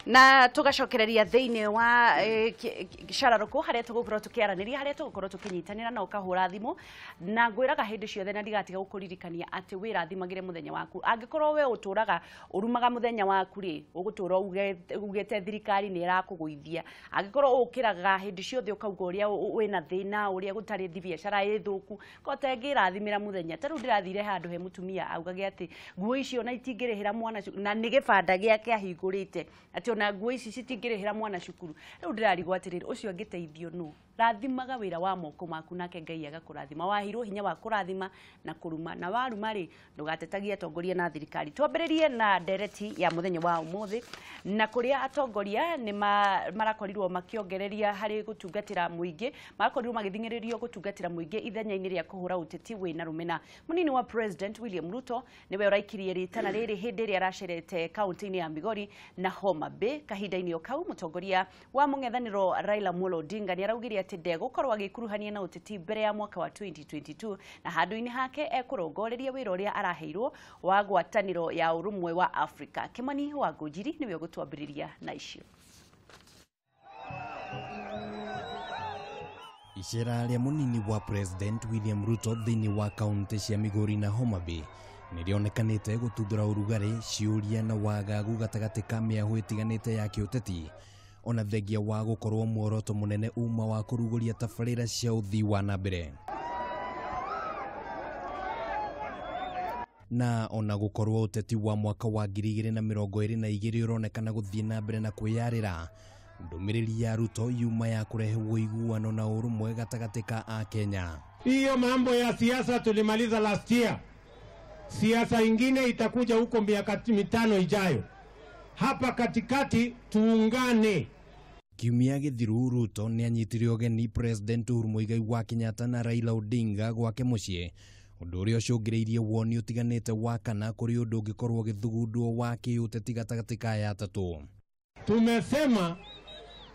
Na tugacokereria thiini wa cararũkũ harĩa tũgũkorwo tũkĩaranĩria, harĩa tũgũkorwo tũkĩnyitanĩra na ũkahũra thimũ, na ngwĩraga hĩndĩ ciothe na ndigatiga gũkũririkania atĩ wĩrathimagĩre mũthenya waku. Angĩkorwo we ũtũraga ũrumaga mũthenya waku rĩ, ũgũtũra ugĩte thirikari nĩ ĩrakũgũithia. Angĩkorwo ũkĩraga hĩndĩ ciothe ũkauga ũrĩa wĩna thĩna, ũrĩa gũtarĩ biacara ĩ thũku, kote ngĩrathimĩra mũthenya. Ta rĩu ndĩrathire handũ he mũtumia augage atĩ nguo icio na itingĩrĩhĩra mwana na nĩ gĩbanda gĩake ahingũrĩte, atĩ ona nguo ici citingĩrĩhĩra mwana cukuru. Rĩu ndĩrarigwo atĩrĩrĩ, ũcio angĩteithio nũ? Rathimaga wĩra wa moko maku nake Ngai agakũrathima. Waheirwo hinya wa kũrathima na kũruma, na waruma rĩ, ndũgatetagie atongoria na thirikari. Twambĩrĩrie na ndereti ya mũthenya wa ũmũthĩ, na kũrĩa atongoria nĩ marakorirwo makĩongereria harĩ gũtungatĩra mũingĩ, marakorirwo magĩthing'ĩrĩrio gũtungatĩra mũingĩ ithenya-inĩ rĩa kũhũra ũteti wĩna rũmena. Mũnini wa President William Ruto nĩwe ũraikirie rĩtana rĩrĩ hĩndĩ ĩrĩa aracerete kaunti-inĩ ya Migori na Homa Bay. Kahinda-inĩ o kau, mũtongoria wa mũng'ethanĩro Raila Amolo Odinga nĩ araugire atĩ ndegũkorwo agĩkuruhania na ũteti mbere ya mwaka wa 2022, na handũ-inĩ hake ekũrongoreria wĩra ũrĩa araheirwo wa ngwatanĩro ya ũrũmwe wa Afrika. Kimani wa Ngũnjiri nĩwe ũgũtwambĩrĩria na icio. Icera rĩa mũnini wa President William Ruto thĩinĩ wa kaunti cia Migori na Homa Bay nĩrĩonekanĩte gũtuthũra ũrugarĩ, ciũria na wagagu gatagatĩ ka mĩahũ ĩtiganĩte ya kĩũteti, ona thengia wa gũkorwo muoroto mũnene uma wa kũrugũria tabarĩra cia ũthii wa na mbere. Na ona gũkorwo ũteti wa mwaka wa 2022 ũronekana gũthiĩ na mbere na kwĩyarĩra, ndũmĩrĩri ya Ruto yuma ya kũrehe ũiguano na ũrũmwe gatagatĩ ka Akenya. Hiyo mambo ya siasa tulimaliza last year. Siasa ingine itakuja huko miaka 5 ijayo. Hapa katikati tuungane. Kiumia gĩthiru Ruto nĩanyitire ũgeni President Uhuru Muigai wa Kenyatta na Raila Odinga gwake mũciĩ, ũndũ ũrĩa ũcũngĩrĩirie woni ũtiganĩte wa kana kũrĩ ũndũ ũngĩkorwo ũgĩthugundwo wa kĩũteti gatagatĩ ka aya atatũ. Tumesema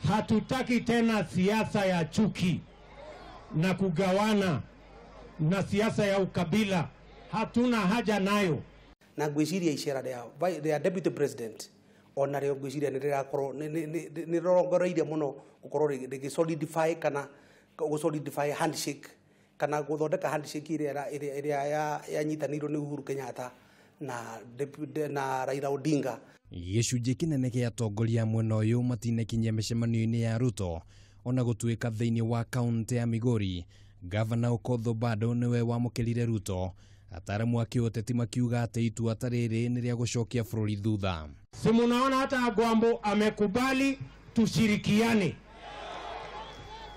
hatutaki tena siasa ya chuki na kugawana na siasa ya ukabila, hatuna haja nayo. Na ngwĩciria icera rĩa deputy president ona rĩo ngwĩciria nĩ rĩrakorwo nĩ rĩrongoreirie mũno gũkorwo rĩgĩ solidify kana gũ solidify handshake kana gũthondeka handshake ĩrĩa yanyitanĩirwo nĩ Uhuru Kenyatta na Raila Odinga. Gĩcunjĩ kĩnene kĩa atongoria mwena ũyũ matinakinyia mĩcemanio-inĩ ya Ruto, ona gũtuĩka thĩinĩ wa kaunti ya Migori Gavana Okoth Obado nĩwe wamũkĩrire Ruto. Ataaramu a kĩũteti makiuga atĩ itua ta rĩrĩ nĩ rĩa gũcokia bũrũri thutha. Si munaona hata Agwambo amekubali tushirikiane.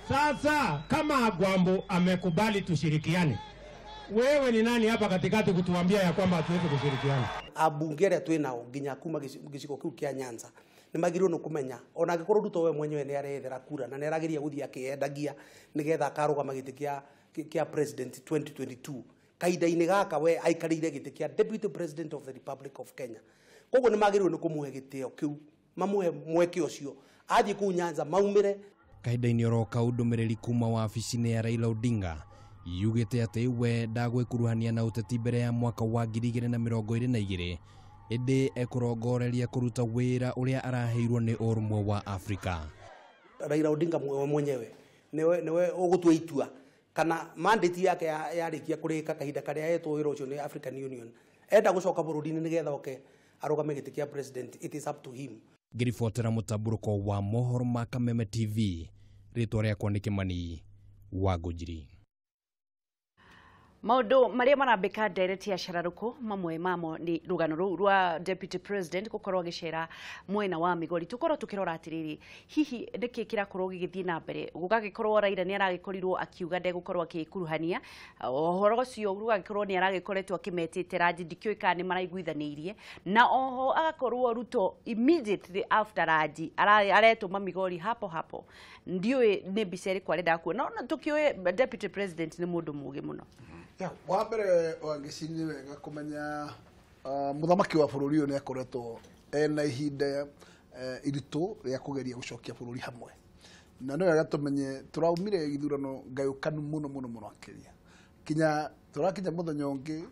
Sasa kama Agwambo amekubali tushirikiane, wewe ni nani hapa katikati kutuambia ya kwamba hatuwezi kushirikiana? Abunge arĩa twĩ nao nginya kuma gĩcigo kĩu kĩa Nyanza nĩ magĩrĩirwo nĩ kũmenya ona angĩkorwo Ruto we mwenyewe nĩ arethera kura na nĩ arageria gũthiĩ akĩendagia nĩgetha akarũgama gĩtĩ kĩa president 2022, kahinda-inĩ gaka we aikarĩire gĩtĩ kĩa deputy president of the Republic of Kenya. Koguo nĩ magĩrĩirwo nĩ kũmũhe gĩtĩo kĩu, mamũhe mweke ũcio athiĩ kũu Nyanza maumĩre. Kahinda-inĩ oro kau, ndũmĩrĩri kuma wabici-inĩ ya Raila Odinga yugĩte atĩ we ndagwĩkuruhania na ũteti mbere ya mwaka wa 2022, ĩndĩ ekũrongoreria kũruta wĩra ũrĩa araheirwo nĩ ũrũmwe wa Afrika. Raila Odinga mwenyewe nĩwe ũgũtua itua kana mandate yake yarĩkia kũrĩka kahinda karĩa ahetwo wĩra ũcio nĩ African Union, enda gũcoka bũrũri-inĩ nĩgetha oke arũgame gĩtĩ kĩa president, it is up to him. Ngĩribotera mũtambũrũko wa mohoro ma Kameme TV, rĩtwa rĩakwa nĩ Kimani wa Ngũnjiri. Maũndũ marĩa marambĩka ndereti ya cararũkũ, mamwe mamo nĩ rũgano rũu rwa deputy president gũkorwo agĩcera mwena wa Migori. Tũkorwo tũkĩrora atĩrĩrĩ, hihi nĩkĩ kĩrakorwo gĩgĩthiĩ na mbere? Gũgagĩkorwo Raila nĩ aragĩkorirwo akiuga ndegũkorwo akĩkuruhania ũhoro ũcio, gũgagĩkorwo nĩ aragĩkoretwo akĩmetĩte ranji, ndikĩũĩ kana nĩ maraiguithanĩirie, na oho agakorwo Ruto immediately after ranji aretũma Migori hapo hapo. Ndiũĩ nĩ mbica ĩrĩkũ arenda kuona. No tũkĩũĩ deputy president nĩ mũndũ mũũgĩ mũno. Wa mbere Wangeci nĩ wega kũmenya mũthamaki wa bũrũri ũyũ nĩ akoretwo ena ihinda iritũ rĩa kũgeria gũcokia bũrũri hamwe, na nĩ wega tũmenye tũraumire gĩthurano ngayũkanu mũno mũno mũno akĩria kinya tũrakinya mũthenya ũngĩ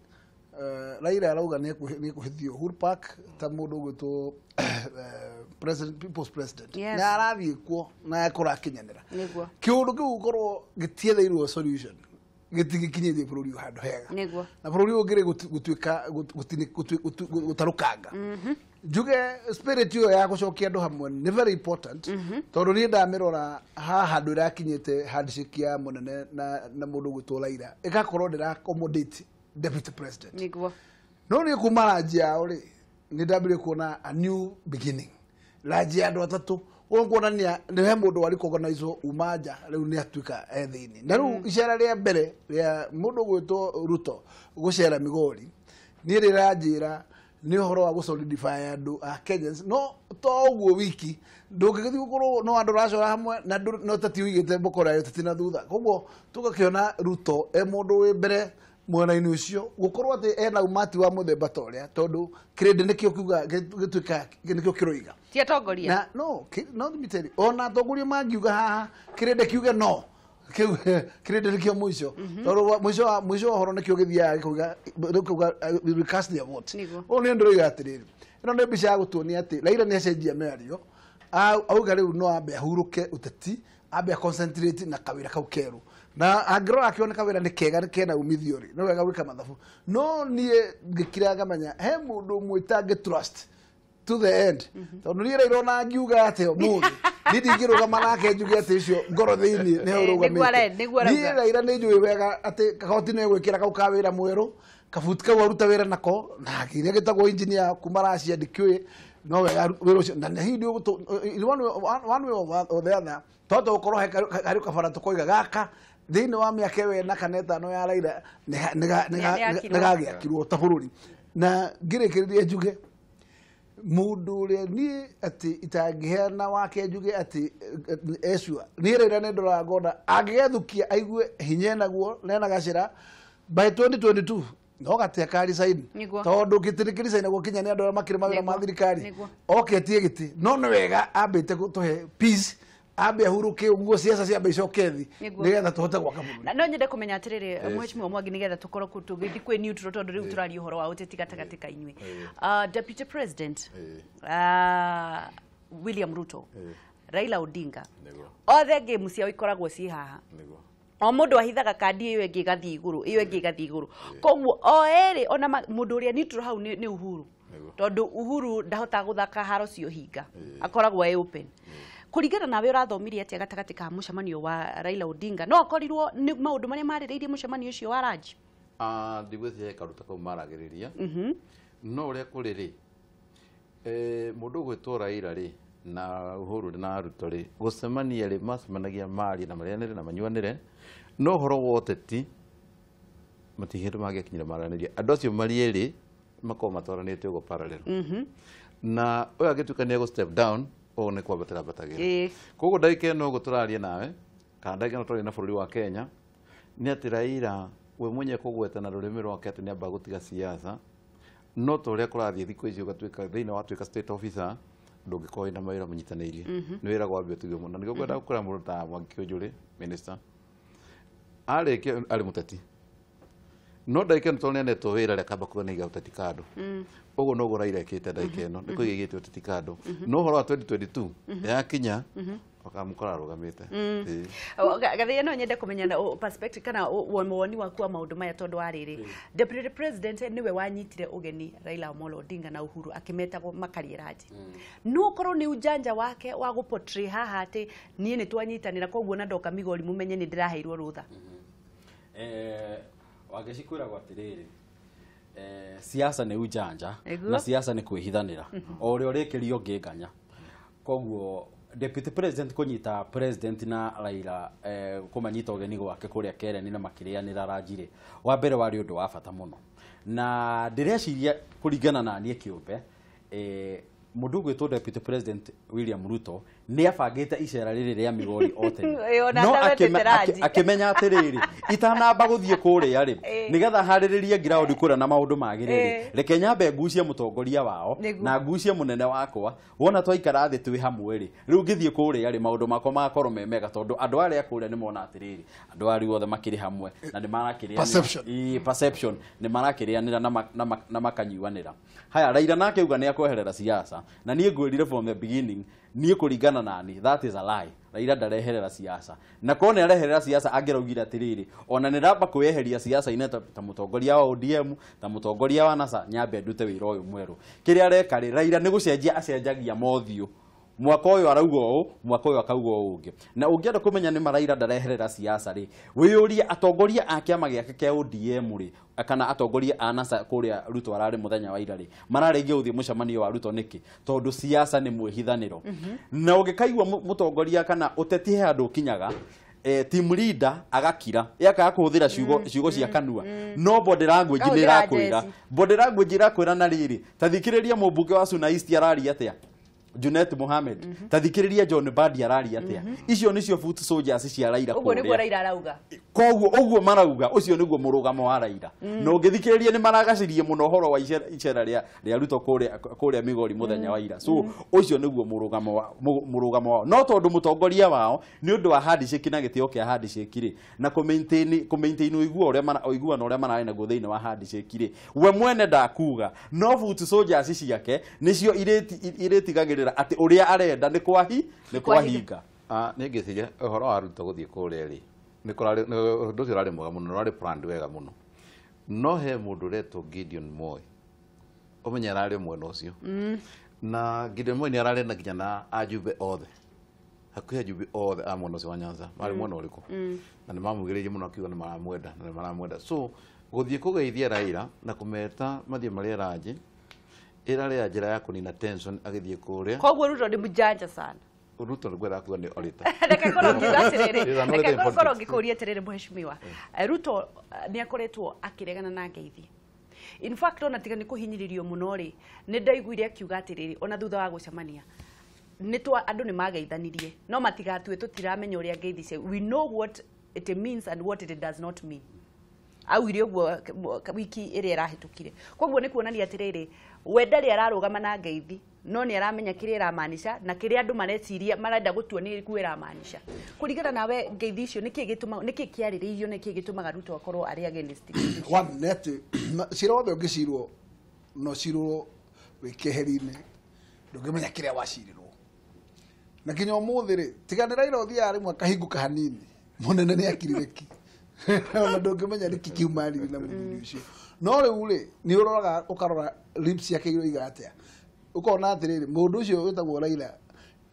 Raila arauga nĩ ekũhithio Uhuru Park ta mũndũ ũgwĩtwo president, people's president. Yes. Na arathiĩ kuo na ekũrakinyanĩra. Nĩguo. Kĩũndũ kĩu gũkorwo gĩtietherwo solution gĩtigĩkinyĩtie bũrũri ũyũ handũ hega. Nĩguo. Na bũrũri ũyũ ũngĩrĩ gũtuĩka gũtarũkanga. Njuge spirit ĩyo ya gũcokia andũ hamwe nĩ very important, tondũ niĩ ndamĩrora haha handũ ĩrakinyĩte handshake ya mũnene na mũndũ ũgwĩtwo Raila ĩgakorwo ndĩra accommodate deputy president. Nĩguo. No niĩ kuma ranji yao rĩ, nĩ ndambire kuona a new beginning, ranji ya andũ atatũ, ũguo kuonania nĩ he mũndũ wari kuorganize uma nja, rĩu nĩ atuĩka e thĩinĩ. Na rĩu icera rĩa mbere rĩa mũndũ ũgwĩtwo Ruto gũcera Migori, niĩ rĩranjĩra nĩ ũhoro wa gũsolidify andũ a Kenyans. No to ũguo wiki ndũngĩgĩthiĩ gũkorwo no andũ ũracora hamwe na no teti ũigĩte mbokora ya ũteti na thutha. Koguo tũgakĩona Ruto e mũndũ wĩ mbere mwena-inĩ ũcio, gũkorwo atĩ ena umati wa mũthemba ta ũrĩa, tondũ kĩrĩndĩ nĩkĩo kiuga gĩtuĩka nĩkĩo kĩroiga. Ti atongoria. Na no, no let me tell you, ona atongoria mangiuga haha kĩrĩndĩ kiuge no, kĩu kĩrĩndĩ nĩkĩo mũico, tondũ mũico wa ũhoro nĩkĩo gĩthiaga gĩkauga we will cast their vote. Nĩguo. Ũũ nĩ ndĩroiga atĩrĩrĩ, ĩno nĩ mbica ya gũtuonia atĩ Raila nĩ acenjia mĩario, auga rĩu no ambe ahurũke ũteti, ambe concentrate na kawĩra kau kerũ, na angĩrora akĩona kawĩra nĩ kega nĩ kena umithio rĩ, no wega gwĩka mathabu. No niĩ ngĩkira ngamenya he mũndũ ũmwe itangĩ trust to the end, tondũ niĩ Raila ona angiuga atĩa ũmũthĩ, niĩ ndingĩrũgama nake njuge atĩ ũcio ngoro thĩinĩ nĩho ũrũgamĩte. Nĩguo arauga. Niĩ Raila nĩ njũĩ wega atĩ kagoti nĩ egwĩkĩra kau ka wĩra mwerũ, kabuti kau aruta wĩra nako, na kĩrĩa gĩtagwo engineer kuma Russia ndikĩũĩ, no wega wĩra ũcio. Na nĩ hindi in one way or the other, tondũ gũkorwo harĩ kabara tũkoiga gaka thĩinĩ wa mĩaka ĩyo ĩna kana ĩtano ya Raila Nĩ nĩ gagĩakirwo ta bũrũri. Na ngĩrĩkĩrĩria njuge mũndũ ũrĩa niĩ atĩ itangĩheana wake njuge atĩ ecua, niĩ Raila nĩ ndoraga ngona angĩgethukia aigue hinya enaguo na ena gacĩra by 2022 no gate akarisign, Nĩguo. tondũ gĩtĩ nĩ kĩricainagwo kinya nĩ andũ arĩa makĩrĩ mawĩra ma Nĩguo. thirikari. Nĩguo. Oke atie gĩtĩ, no nĩ wega ambĩte gũtũhe peace, ambe ahurũke ũguo ciaca ciambe icoke thĩ, Nĩguo. nĩgetha tũhote gwaka bũrũri. Na no nyende kũmenya atĩrĩrĩ, mheshimiwa Mwangi, nĩgetha tũkorwo tũgĩthiĩ kwĩ neutral, tondũ rĩu tũraria ũhoro wa ũteti gatagatĩ ka inyuĩ. Deputy President William Ruto, Raila Odinga, Nĩguo. othe game ciao ikoragwo ciĩ haha. Nĩguo. O mũndũ ahithaga kandi ĩyo ĩngĩ ĩgathiĩ igũrũ, ĩyo ĩngĩ ĩgathiĩ igũrũ. Koguo o erĩ, ona mũndũ ũrĩa neutral hau nĩ Uhuru, Nĩguo. tondũ Uhuru ndahotaga gũthaka haro cio hinga, akoragwo e open. Kũringana nawe ũrathomire atĩa gatagatĩ ka mũcemanio wa Raila Odinga? No akorirwo nĩ maũndũ marĩa marĩrĩirie mũcemanio ũcio wa Raji? Ndigwĩciria he kaũndũ ta kau maragĩrĩria, no ũrĩa kũrĩ rĩ, mũndũ ũgwĩtwo Raila rĩ na Uhuru na Ruto rĩ, gũcemania rĩ macemanagia marie na marĩanĩre na manyuanĩre, no ũhoro wa ũteti matirĩ hĩndĩ mangĩakinyire maranĩrie. Andũ acio marĩ erĩ makoragwo matwaranĩte ũguo parallel, na ũyũ angĩtuĩka nĩ egũ step down, ũũ nĩ kwambatĩra ambatagĩra. Koguo ndagĩka ĩno ũguo tũraria nawe, kana ndagĩka ĩno tũraria na bũrũri wa Kenya, nĩ atĩ Raila we mwenyewe kũgweta na rũrĩmĩ rwake atĩ nĩ amba gũtiga siasa, no ta ũrĩa kũrathiĩ thikũ ici ũgatuĩka thĩinĩ watuĩka state officer, ndũngĩkorwo wĩna mawĩra mũnyitanĩirie, nĩ wĩra gwambia ũtigio mũno. Na nĩkĩo ngwenda gũkũra mũndũ ta Mwangi Kĩũnjũrĩ minister arĩkia arĩ mũteti, no ndagĩka ĩno tondũ nĩanetwo wĩra rĩ, akamba kuga nĩaiga ũteti kando. Ũguo noguo Raila ekĩte ndagĩka ĩno, nĩ kũiga aigĩte ũteti kando, no ũhoro wa 2022 yakinya ũkamũkora arũgamĩte. Ĩĩ. Gathĩĩa, no nyende kũmenya na perspective kana woni waku wa maũndũ maya, tondũ wa rĩrĩ, deputy president nĩwe wanyitire ũgeni Raila Amolo Odinga na Uhuru akĩmetagwo makarie ranji. No ũkorwo nĩ ujanja wake wa gũportray haha atĩ niĩ nĩ twanyitanĩra, koguo na ndoka Migori mũmenye nĩ ndĩraheirwo rũtha. Wangeci, kwĩragwo atĩrĩrĩ, siasa nĩ ujanja. Nĩguo. Na siasa nĩ kwĩhithanĩra o ũrĩa ũrĩkĩrio ngĩnganya. Koguo deputy president kũnyita president na Raila, kũmanyita ũgeni gwake kũrĩa Kereni na makĩrĩanĩra ranji rĩ, wa mbere warĩ ũndũ wa bata mũno, na ndĩreciria kũringana na niĩ kĩũmbe, Mũndũ ũgwĩtwo Deputy President William Ruto nĩ abangĩte icera rĩrĩ rĩa Migori o tene. Ĩ, ona No atabetete ranji. akĩmenya atĩrĩrĩ, itanamba gũthiĩ kũrĩa rĩ, nĩgetha harĩrĩrie ground kũrĩa na maũndũ magĩrĩre, reke nyambe ngucie mũtongoria wao Nĩguo. na ngucie mũnene wakwa. Wona twaikara thĩ twĩ hamwe rĩ, rĩu ngĩthiĩ kũrĩa rĩ, maũndũ makwa magakorwo me mega, tondũ andũ arĩa kũrĩa nĩ mona atĩrĩrĩ, andũ arĩa othe makĩrĩ hamwe na nĩ marakĩrĩanĩra. Perception. Ĩ, perception, nĩ marakĩrĩanĩra na makanyuanĩra. Haya, Raila nake auga nĩ akweherera siasa, na niĩ ngwĩrire from the beginning, niĩ kũringana nani, that is a lie. Raila ndareherera siasa, na korwo nĩ areherera siasa angĩraugire atĩrĩrĩ, ona nĩ ndamba kwĩyeheria siasa-inĩ ta mũtongoria wa ODM, ta mũtongoria wa NASA, nyambe ndute wĩra ũyũ mwerũ. Kĩrĩa areka rĩ, Raila nĩ gũcenjia acenjagia mothiũ. Mwaka ũyũ arauga ũũ, mwaka ũyũ akauga ũũ ũngĩ. Na ũngĩenda kũmenya nĩ ma Raila ndareherera siasa rĩ, wĩyũrie atongoria a kĩama gĩake kĩa ODM rĩ, kana atongoria a NASA kũrĩa Ruto ararĩ mũthenya wa ira rĩ, mararĩngia gũthiĩ mũcemanio wa Ruto nĩkĩ? Tondũ siasa nĩ mwĩhithanĩro. Na ũngĩkaigua mũtongoria kana ũteti he handũ ũkinyaga, team leader agakira, yakaga kũhũthĩra ciugo cia kanua, no body language nĩ Akahũthĩra ĩrakwĩra. njeci. Body language ĩrakwĩra. Na rĩrĩ, ta thikĩrĩria mũmbunge wa Suna East araria atĩa, Junet Mohamed. Ta thikĩrĩria John Mbadi araria atĩa. Icio nĩcio foot soldiers cia Raila Ũguo nĩguo kũrĩa. Raila arauga. Koguo ũguo marauga, ũcio nĩguo mũrũgamo wa Raila. Na ũngĩthikĩrĩria nĩ maragacirie mũno ũhoro wa icera rĩa Ruto kũrĩa Migori mũthenya wa ira. So ũcio nĩguo mũrũgamo wao. No tondũ mũtongoria wao, nĩ ũndũ wa handshake na gĩtĩo kĩa handshake rĩ, na kũ maintain ũiguano ũrĩa mararĩ naguo thĩinĩ wa handshake rĩ, we mwene ndakuga, no foot soldiers ciake nĩcio irĩtigagĩrĩra atĩ ũrĩa arenda nĩ kwahinga. Ah, nĩ ngĩciria ũhoro wa Ruto gũthiĩ kũrĩa rĩ, nĩ kũrarĩ ũndũ ũcio ũrarĩ mwega mũno, ũrarĩ planned wega mũno. No he mũndũ ũretwo Gideon Moi, ũmenye ararĩ mwena ũcio, na Gideon Moi nĩ ararĩ na nginya na ajumbe othe, hakuhĩ ajumbe othe a mwena ũcio wa Nyanza marĩ mwena ũrĩkũ, na nĩ mamugĩrĩirie mũno akiuga nĩ maramwenda na nĩ maramwenda. So gũthiĩ kũgeithia Raila na kũmeta mathiĩ marĩe ranji ĩrarĩ ya njĩra ya kũnina tension agĩthiĩ kũrĩa. Koguo Ruto nĩ mjanja sana. Ruto nĩ ngwenda kuga nĩ orator. Reke ngorwo ngiuga atĩrĩrĩ, He's an reke orator in ngorwo politics. ngĩkũria atĩrĩrĩ, mheshimiwa Ruto nĩ akoretwo akĩregana na ngeithi. In fact, ona tiga nĩ kũhinyĩrĩrio mũno rĩ, nĩ ndaiguire akiuga atĩrĩrĩ, ona thutha wa gũcemania nĩ twa andũ nĩ mageithanirie, no matigatue tũtiramenya ũrĩa ngeithi cia, we know what it means and what it does not mean. Augire ũguo wiki ĩrĩa ĩrahĩtũkire. Koguo nĩ kuonania atĩrĩrĩ, we ndarĩ ararũgama na ngeithi, no nĩ aramenya kĩrĩa ĩramaanisha na kĩrĩa andũ mareciria marenda gũtua nĩ kuo ĩramaanisha. Kũringana nawe, ngeithi icio nĩkĩ gĩtũmaga, nĩkĩ kĩarĩrĩirio, nĩkĩ gĩtũmaga Ruto akorwo arĩ against ngeithi icio? One nĩ atĩ cira wothe ũngĩcirwo no cirwo wĩ keheri-inĩ, ndũngĩmenya kĩrĩa wacirirwo. Na nginya ũmũthĩ rĩ, tiga nĩ Raila ũthiaga rĩmwe akahingũka hanini, mũnene nĩ akirire ki, ona ndũngĩmenya nĩkĩ kiumanire na mũthuri ũcio. No rĩu rĩ, nĩ ũroraga ũkarora lips ciake iroiga atĩa, ũkona atĩrĩrĩ, mũndũ ũcio wĩtagwo Raila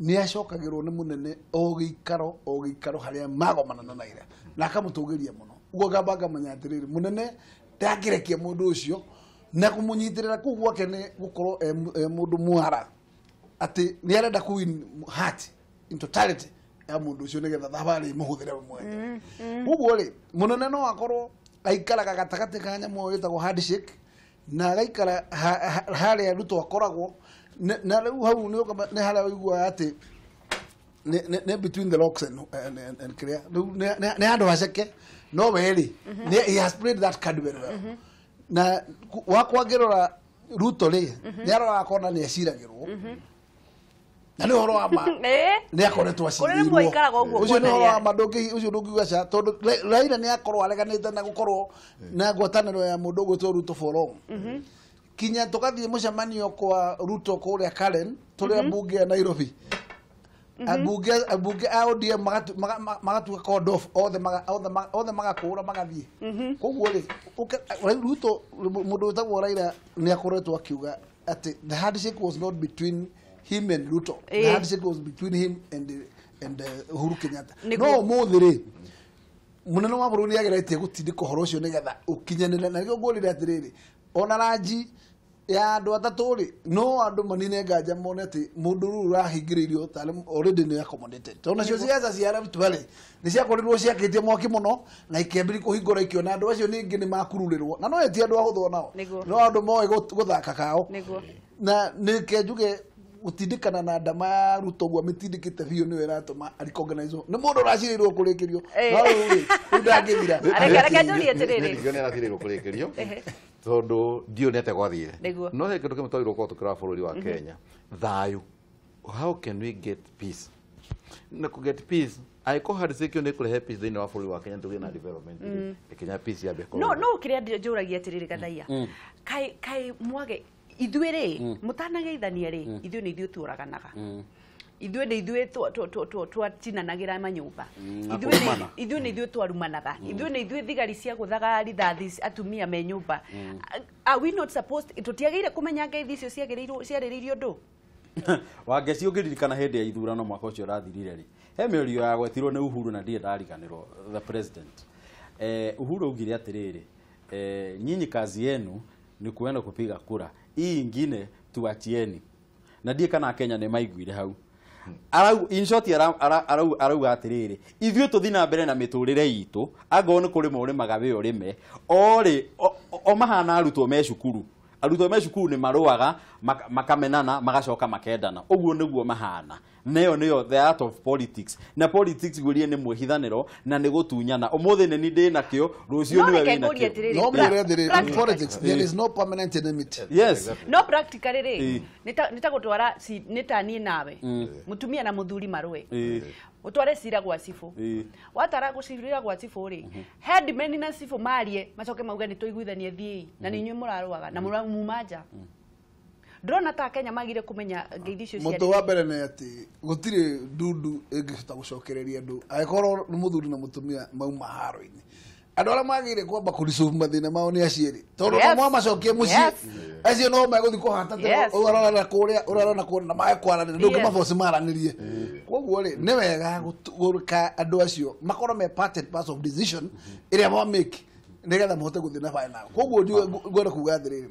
nĩ acokagĩrwo nĩ mũnene o gĩikaro o gĩikaro harĩa magomana na Raila, na akamũtũgĩria mũno. Ũguo ngamba ngamenya atĩrĩrĩ, mũnene ndangĩrekia mũndũ ũcio na kũmũnyitĩrĩra kũu gwake nĩ gũkorwo e mũndũ mwara atĩ nĩ arenda ku win heart in totality ya mũndũ ũcio nĩgetha thabarĩ ĩmũhũthĩre we mwene. Ũguo rĩ, mũnene no akorwo aikaraga gatagatĩ ka nyamũ ĩyo ĩtagwo handshake na agaikara harĩa Ruto akoragwo na rĩu hau nĩ harĩa ũiguaga atĩ nĩ between the rocks and kĩrĩa rĩu nĩ handũ haceke. No we rĩ, he has played that card very well. Na wakwa ngĩrora Ruto rĩ, nĩ aroraga akona nĩ aciragĩrwo, na nĩ ũhoro wa ma, nĩ akoretwo Kũrĩ rĩmwe aikaraga ũguo. Ũcio nĩ ũhoro wa kuonania. ma, ũcio ndũngiuga ca, tondũ Raila nĩ akorwo areganĩte na gũkorwo na ngwatanĩro ya mũndũ ũgwĩtwo Ruto for long, kinya tũgathiĩ mũcemanio kwa Ruto kũrĩa Karen, tũrĩa mbunge ya Nairobi, ambunge a ODM magatuĩka called off othe, othe magakũra magathiĩ. Koguo rĩ, Ruto, mũndũ wĩtagwo Raila nĩ akoretwo akiuga atĩ the handshake was not between him and Ruto, the handshake was between him and Uhuru Kenyatta. Nĩguo. No ũmũthĩ rĩ, mũnene wa bũrũri nĩ ageretie gũtindĩka ũhoro ũcio nĩgetha ũkinyanĩre. Na nĩkĩo ngũrire atĩrĩrĩ, ona ranji ya andũ atatũ rĩ, no andũ manine nganja mone atĩ mũndũ rĩu ũrahingĩrĩirio tarĩ already nĩ accommodated, tondũ nacio ciaca cia Rift Valley nĩ ciakorirwo ciakĩtie mwaki mũno na ikĩambĩrĩria kũhingũra, ikĩona andũ acio ningĩ nĩ makururĩrwo, na no etie andũ ahũthũ nao, no andũ moĩ gũthaka kao. Na nĩke njuge Gũtindĩkana na ndama ya Ruto guo mĩtindĩkĩte biũ nĩyo ĩratũma recognize nĩ mũndũ ũracirĩirwo kũrĩkĩrio no rĩu rĩ rĩu ndangĩthira. Reke njũrie atĩrĩrĩ. Nĩ aracirĩirwo kũrĩkĩrio tondũ ndiũĩ nĩ atĩa gwathire. No he kĩndũ kĩmwe twagĩrĩirwo gũkorwo tũkĩrora bũrũri wa Kenya, thayũ. How can we get peace? Na kũ get peace angĩkorwo handshake ĩyo nĩ ĩkũrehe peace thĩinĩ wa bũrũri wa Kenya tũgĩe na development Kenya peace yambe ĩkorwo. No kĩrĩa njũragia atĩrĩrĩ Gathaia, kaĩ mwage ithuĩ rĩ mũtanageithania rĩ ithuĩ nĩ ithuĩ tuoraganaga, ithuĩ nĩ ithuĩ twatinanagĩra manyũmba, ithuĩ nĩ ithuĩ twarumanaga, ithuĩ nĩ ithuĩ thigari cia gũthaga rithathi atumia me nyũmba. Are we not supposed, tũtiagĩrĩire kũmenya ngeithi icio ciarĩrĩirio ndũ? Wangeci ũngĩririkana hĩndĩ ya ithurano mwaka ũcio ũrathirire rĩ, he mĩario yagwetirwo nĩ Uhuru na ndirĩ ndariganĩrwo the president. Uhuru augire atĩrĩrĩ, nyinyi kazi yenu ni kuenda kupiga kura, hii ingine tuachieni. Na ndiĩ kana Kenya nĩ maiguire hau. Arau in short arauga atĩrĩrĩ, ithuĩ tũthiĩ na mbere na mĩtũrĩre itũ, angorwo nĩ kũrĩma ũrĩmaga we ũrĩme, orĩ o mahana arutwo me cukuru. Arutwo me cukuru nĩ marũaga makamenana magacoka makendana, ũguo nĩguo mahana. Neyo nĩyo the art of politics, na politics gwĩrie nĩ mwĩhithanĩro na nĩ gũtunyana. Ũmũthĩ nĩ niĩ ndĩ nakĩo, rũciũ nĩwe wĩ nakĩo. No mwĩre atĩrĩrĩ, in politics there is no permanent enmity. Yes. No practically rĩ nĩ ta gũtwara nĩ ta niĩ nawe mũtumia na mũthuri marũe, ũtware cira gwa cibũ, watara gũcirira gwa cibũ rĩ, headman na cibũ marie macoke mauge nĩ tũiguithanie thiĩi na nĩ inyuĩ mũrarũaga na mũmuma nja. Ndĩrona ta Kenya magire kũmenya ngeithi icio Mũtũ wa mbere nĩ atĩ gũtirĩ ndundu ĩngĩhota gũcokereria andũ angĩkorwo nĩ mũthuri na mũtumia mauma haro-inĩ. Andũ arĩa magĩrĩire kwamba kũresolve mathĩna mao nĩ aciari, tondũ no mamacokie mũciĩ acio no megũthiĩ kũhata ũyũ arorana kũrĩa ũrĩa arorana kũrĩa na mage kwaranĩria, ndũngĩmaboci maranĩrie. Koguo rĩ nĩ wega gũka andũ acio makorwo me part and parcel of decision ĩrĩa mamake nĩgetha mahote gũthiĩ na final. Koguo ngwenda kuga atĩrĩrĩ,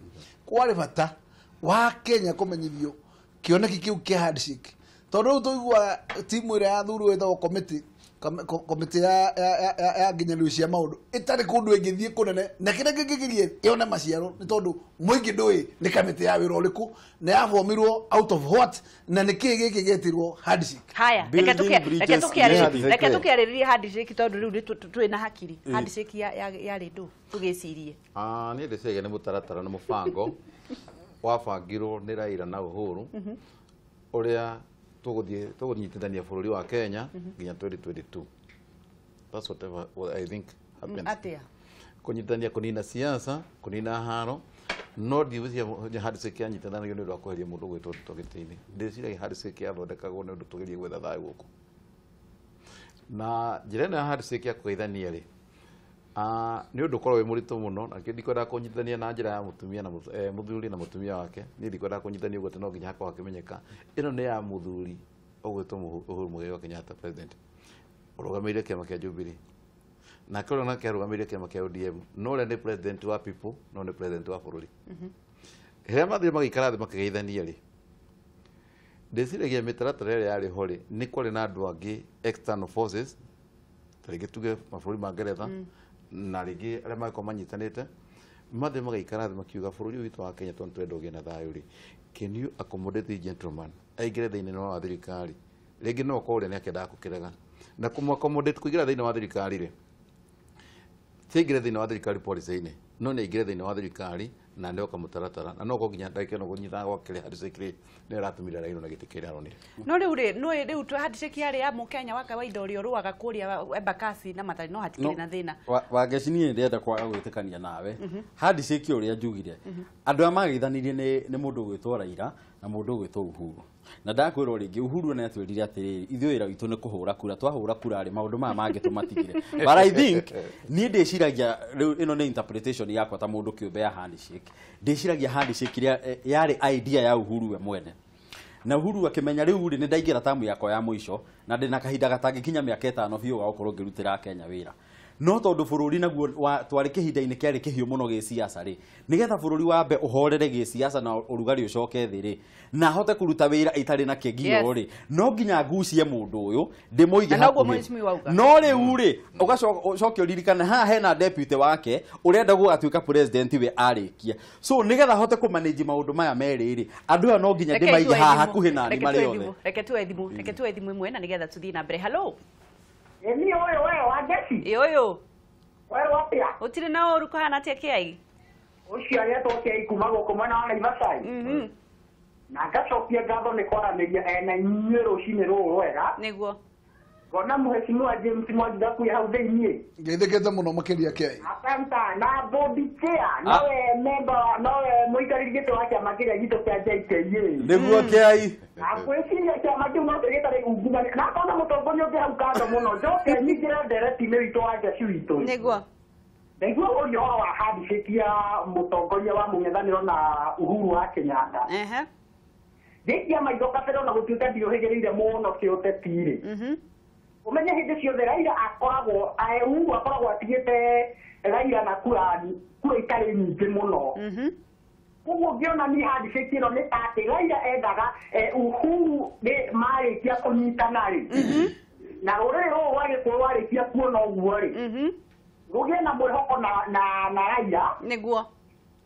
kwarĩ bata wa Kenya kũmenyithio kĩoneki kĩu kĩa handshake, tondũ rĩu tũiguaga timu ĩrĩa yathurwo ĩtagwo committee ya nginyanĩrio cia maũndũ ĩtarĩ kũndũ ĩngĩthiĩ kũnene na kĩrĩa kĩngĩgirie yone maciaro nĩ tondũ mũingĩ ndũĩ nĩ kamĩtĩ ya wĩra ũrĩkũ na yabomirwo out of what na nĩ kĩĩ gĩkĩ gĩetirwo handshake. Haya, reke tũkĩarĩrĩrie handshake tondũ rĩu twĩ na hakiri. Handshake yarĩ ndũ tũgĩcirie? Niĩ ndĩciragia nĩ mũtaratara na mũbango wabangirwo nĩ Raila na Uhuru ũrĩa tũgũnyitithania bũrũri wa Kenya nginya 2022. That's whatever what I think happened. Atia kũnyitithania, kũnina siasa, kũnina haro, no ndigwĩciria handshake yanyitithanagio nĩ ũndũ wa kweheria mũndũ gwĩtwo Ruto gĩtĩ-inĩ. Ndĩciragia handshake yathondekagwo nĩ ũndũ tũgerie gwetha thayũ gũkũ. Na njĩra ĩno ya handshake ya kũgeithania rĩ, nĩ ũndũ ũkoragwo wĩ mũritũ mũno, na nĩkĩo ndikwendaga kũnyitithania na njĩra ya mũtumia na mũthuri na mũtumia wake. Niĩ ndikwendaga kũnyitithania ũguo atĩ no nginya hakorwo hakĩmenyeka. Ĩno nĩ ya mũthuri ũgwĩtwo Uhuru Muigai wa Kenyatta president, ũrũgamĩrĩire kĩama kĩa Jubilee, nake ũrĩa nake arũgamĩrĩire kĩama kĩa ODM, no ũrĩa nĩ president wa people, no nĩ president wa bũrũri. Rĩrĩa mathire magĩikara thĩ makĩgeithania rĩ, ndĩciragia mĩtaratara ĩrĩa yarĩ ho rĩ, nĩ kwarĩ na andũ angĩ external forces, ta rĩngĩ tuge mabũrũri ma Ngeretha na rĩngĩ arĩa magĩkorwo manyitanĩte, mathiĩ magaikara thĩ makiuga bũrũri ũyũ witũ wa Kenya tondũ twenda ũgĩe na thayũ rĩ, can you accommodate this gentleman aingĩre thĩinĩ wa thirikari? Rĩngĩ no okorwo ũrĩa nĩakĩendaga kũkĩrega na kũmũ accommodate kũingĩra thĩinĩ wa thirikari rĩ, ti aingĩre thĩinĩ wa thirikari policy-inĩ, no nĩ aingĩre thĩinĩ wa thirikari na nĩoka mũtaratara na no okorwo nginya ndagĩka ĩno kũnyitana gwa kĩrĩa handshake rĩ, nĩyo ĩratũmire Raila na gĩtĩ kĩrĩa aronire. No rĩu rĩ, no rĩu tũ handshake yarĩ ya mũkenya wa kawaida ũrĩa ũrũaga kũrĩa Embakasi na Mathare, no hatikĩrĩ na thĩna. Wangeci niĩ ndĩrenda kwaga gwĩtĩkania nawe. Handshake ũrĩa njugire, andũ arĩa mageithanirie nĩ mũndũ ũgwĩtwo Raila na mũndũ ũgwĩtwo Uhuru. Na ndakwĩrwo rĩngĩ Uhuru nĩ atwĩrire atĩrĩrĩ, ithuĩ wĩra witũ nĩ kũhũra kura, twahũra kura rĩ maũndũ maya mangĩ tũmatigire. But I think niĩ ndĩciragia rĩu ĩno nĩ interpretation yakwa ta mũndũ kĩũmbe ya handshake. Ndĩciragia handshake ĩrĩa yarĩ idea ya Uhuru we mwene. Na Uhuru akĩmenya rĩu rĩ nĩ ndaingĩra tamu yakwa ya mũico na ndĩna kahinda gatangĩkinya mĩaka 5 biũ ga gũkorwo ngĩrutĩra Kenya wĩra. No tondu bururi naguo twarĩ kĩhinda-inĩ kĩarĩ kĩhiũ mũno gĩciaca rĩ, nĩgetha bũrũri wambe ũhorere gĩciaca na ũrugarĩ ũcoke thĩ rĩ, na hote kũruta wĩra itarĩ na kĩgio rĩ, no nginya ngucie mũndũ ũyũ ndĩmũige hakuhĩ. No rĩu rĩ, ũgacoke ũririkane haha hena deputy wake ũrenda gũgatuĩka president we arĩkia. So nĩgetha hote kũmanage maũndũ maya merĩ rĩ, andũ aya no nginya ndĩmaige haha hakuhĩ na nĩ marĩ othe. Reke tuoe thimũ, reke tuoe thimũ ĩmwe na nĩgetha tũthiĩ na mbere. Hello. Ni oyo we Wangeci. Ĩ ũyũ. Werwo atĩa? Gũtirĩ na ũru, kũhana atĩa Kĩai? Ũcio agetwo Kĩai kuma gũkũ mwena wa Naivasha. Na ngacokia ngatho nĩ kwaranĩria ena inyuĩ rũcinĩ rũrũ rwega. Nĩguo. Ngona mũheshimiwa James Mwangi Gakuya hau thĩiniĩ. Ngeithĩkĩte mũno makĩria Kĩai. Asanta na board chair nowe member nowe mũikarĩri gĩtĩ wa kĩama kĩrĩa gitũ kĩa JKA. Nĩguo Kĩai. Na ngwĩciria kĩama kĩu no gĩtarĩ ungumania. Na ngona mũtongoria ũngĩ hau kando mũno njoke nyingĩre ndereti-inĩ witũ wa Ngeci witũ. Nĩguo. Ndaigua ũria ũhoro wa handshake ya mũtongoria wa mũng'ethanĩro na Uhuru wa Kenyatta. Ngĩikia maitho kabere ona gũtuĩka ndiũhĩgĩrĩire mũno kĩũteti rĩ. Umenye hĩndĩ ciothe Raila akoragwo Uhuru akoragwo atigĩte Raila na kura itarĩ nyingĩ mũno. Koguo ngĩona niĩ handshake ĩno nĩ ta atĩ Raila endaga Uhuru nĩ marĩkia kũnyitana rĩ, na rũrĩrĩ rũrũ rwa Gĩkũyũ rwarĩkia kuona ũguo rĩ, rũgĩe na mwĩhoko na Raila. Nĩguo.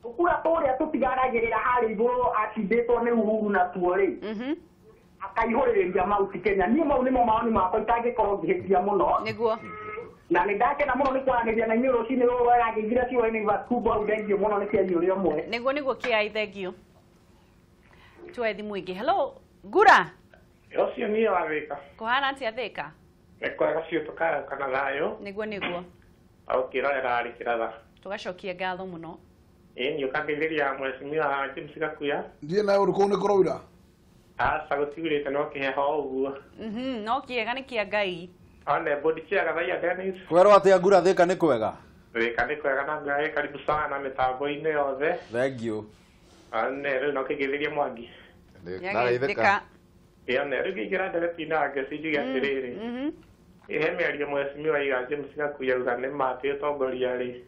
Tũkura tũrĩa tũtigaragĩrĩra harĩa igũrũ acindĩtwo nĩ Uhuru natuo rĩ, akaihũrĩrĩria Mount Kenya. Niĩ mau nĩmo mawoni makwa itangĩkorwo ngĩhĩtia mũno. Nĩguo. Na nĩ ndakena mũno nĩ kwaranĩria na inyuĩ rũcinĩ rũrũ rwega ngĩingĩra ciũa-inĩ Vancouver hau thengiũ mũno nĩ Kĩai ũrĩa ũmwe. Nĩguo nĩguo Kĩai, thengiũ. Tuoe thimũ ĩngĩ. Hello, Ngura. Ũcio niĩ wa Thĩka. Kũhana atĩa Thĩka? Nĩ kwega biũ, tũkayũkana thayũ. Nĩguo nĩguo. Ũkĩrorera Rĩkĩratha. Tũgacokia ngatho mũno. Ĩĩ nĩ ũkangeithĩria mheshimiwa James Gakuya. Ndiĩ nawe ũru kũu nĩ kũraura? Aca gũtiurĩte no kĩheho ũguo. No kĩega nĩ kĩa Ngai. One bodi chair gathaia Dennis. Kwerwo atĩa Ngura Thĩka nĩ kwega? Thĩka nĩ kwega na Ngai karibu sana mĩtambo-inĩ yothe. Thank you. One rĩu no kĩgeithĩrie Mwangi. Thĩka. Ĩĩ one rĩu ngĩingĩra ndereti-inĩ ya Ngeci njuge atĩrĩrĩ. He mĩario mheshimiwa Iga James Gakuya uga nĩ ma atĩ ũtongoria rĩ.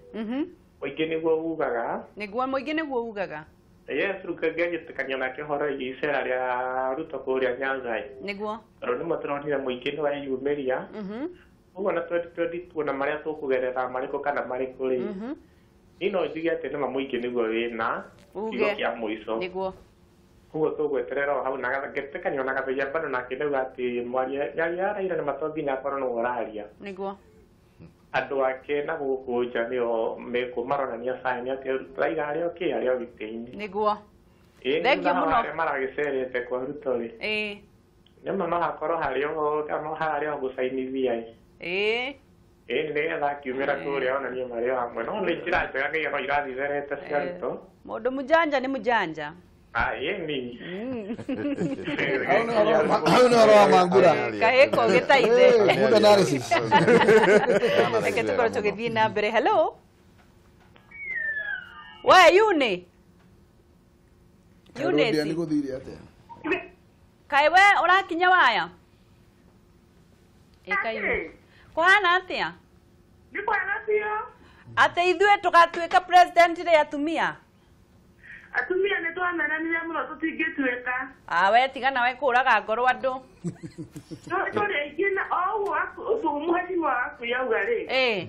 Mũingĩ nĩguo ugaga. Nĩguo mũingĩ nĩguo ugaga. Yes, rĩu ngĩgĩtĩkania nake ũhoro wĩgiĩ icera rĩa Ruto kũrĩa Nyanza. Nĩguo. Tondũ nĩmo tũronire mũingĩ nĩ weyumĩria. Ũguo na 2022 na marĩa tũkũgerera marĩkũ kana marĩkũ rĩ. Niĩ no njuge atĩ nĩma mũingĩ nĩguo wĩna kiugo kĩa mũico. Nĩguo. Koguo tũgweterera o hau na ngĩtĩkania na Gathaiya bado nake ndauga atĩ mwaria ya Raila nĩ to nginya akorwo nĩwe ũraria. Nĩguo. Andũ ake na gũkũ nja nĩo mekũ maronania sign atĩ Raila arĩ okay, arĩ o gĩtĩ-inĩ. Nĩguo. Ĩĩ Thengiũ mũno. Arĩa maragĩcerete kwa Ruto rĩ. Ĩĩ. Nĩma no hakorwo harĩ o hararĩ o gũcainithia ĩ. Ĩĩ. Ĩĩ nĩgetha akiumĩra kũrĩa onanie marĩ o hamwe. No nĩ njĩra njega nginya no irathiĩ therete cia Ruto. Mũndũ mũjanja nĩ mũjanja. Ĩĩ ni. Hau nĩ ũhoro wa Mangura. Kahĩĩ kogĩ ta ithe. Good analysis. Reke tũkorwo tũgĩthiĩ na mbere. Hello. We Yuni. Eunice. Nĩ gũthire atĩa? Kaĩ we ũrakinya waya? Ĩka Yuni. Kũhana atĩa? Nĩ kwega biũ. Atĩ ithuĩ tũgatuĩka president rĩ atumia? Atumia nĩ twamenanire mũno tũtingĩtuĩka. Ah, we tiga nawe kũraga ngoro andũ. Tũrĩ aingĩ na o ũguo mũheshimiwa waku yauga rĩ. Ĩĩ.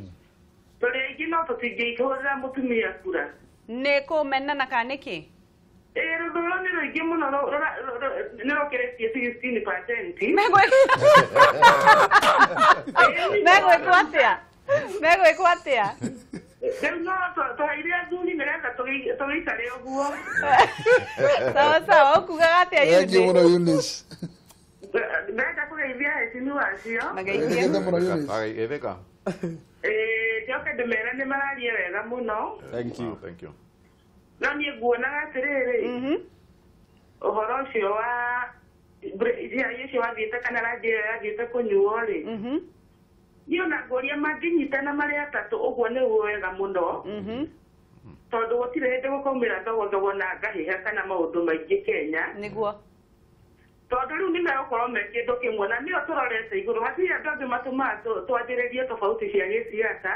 Tũrĩ aingĩ no tũtingĩhũrĩra mũtumia kura. Nĩ kũmenana kana nĩkĩ? Ĩĩ rũthũro nĩ rũingĩ mũno nĩ rũkĩrĩtie 16%. Megwĩkwo atĩa? Megwĩkwo atĩa? Rĩu no tũheire athuri nĩgetha tũgĩikare ũguo. Sawa sawa, ũkugaga atĩa Eunice? Thengiũ mũno Eunice. Ndĩrenda kũgeithia aheshimiwa acio. Mageithie. Mũno Eunice. Geithĩka. Ĩĩ njoke ndĩmere nĩ mararia wega mũno. Thank you. Thank you. No niĩ nguonaga atĩrĩrĩ, ũhoro ũcio wa cai ũcio wathiĩte kana rangi ĩyo yathiĩte kũnyuo rĩ, niĩ ona ngũria mangĩnyitana marĩ atatũ ũguo nĩguo wega mũno, tondũ gũtirĩ hĩndĩ gũkaumĩra thogothogo na ngahĩha kana maũndũ maingĩ Kenya. Nĩguo. Tondũ rĩu nĩ megũkorwo me kĩndũ kĩmwe na nĩo tũrorete igũrũ hatirĩ andũ angĩ matũmaga twanjĩrĩrie tofauti cia gĩsiasa.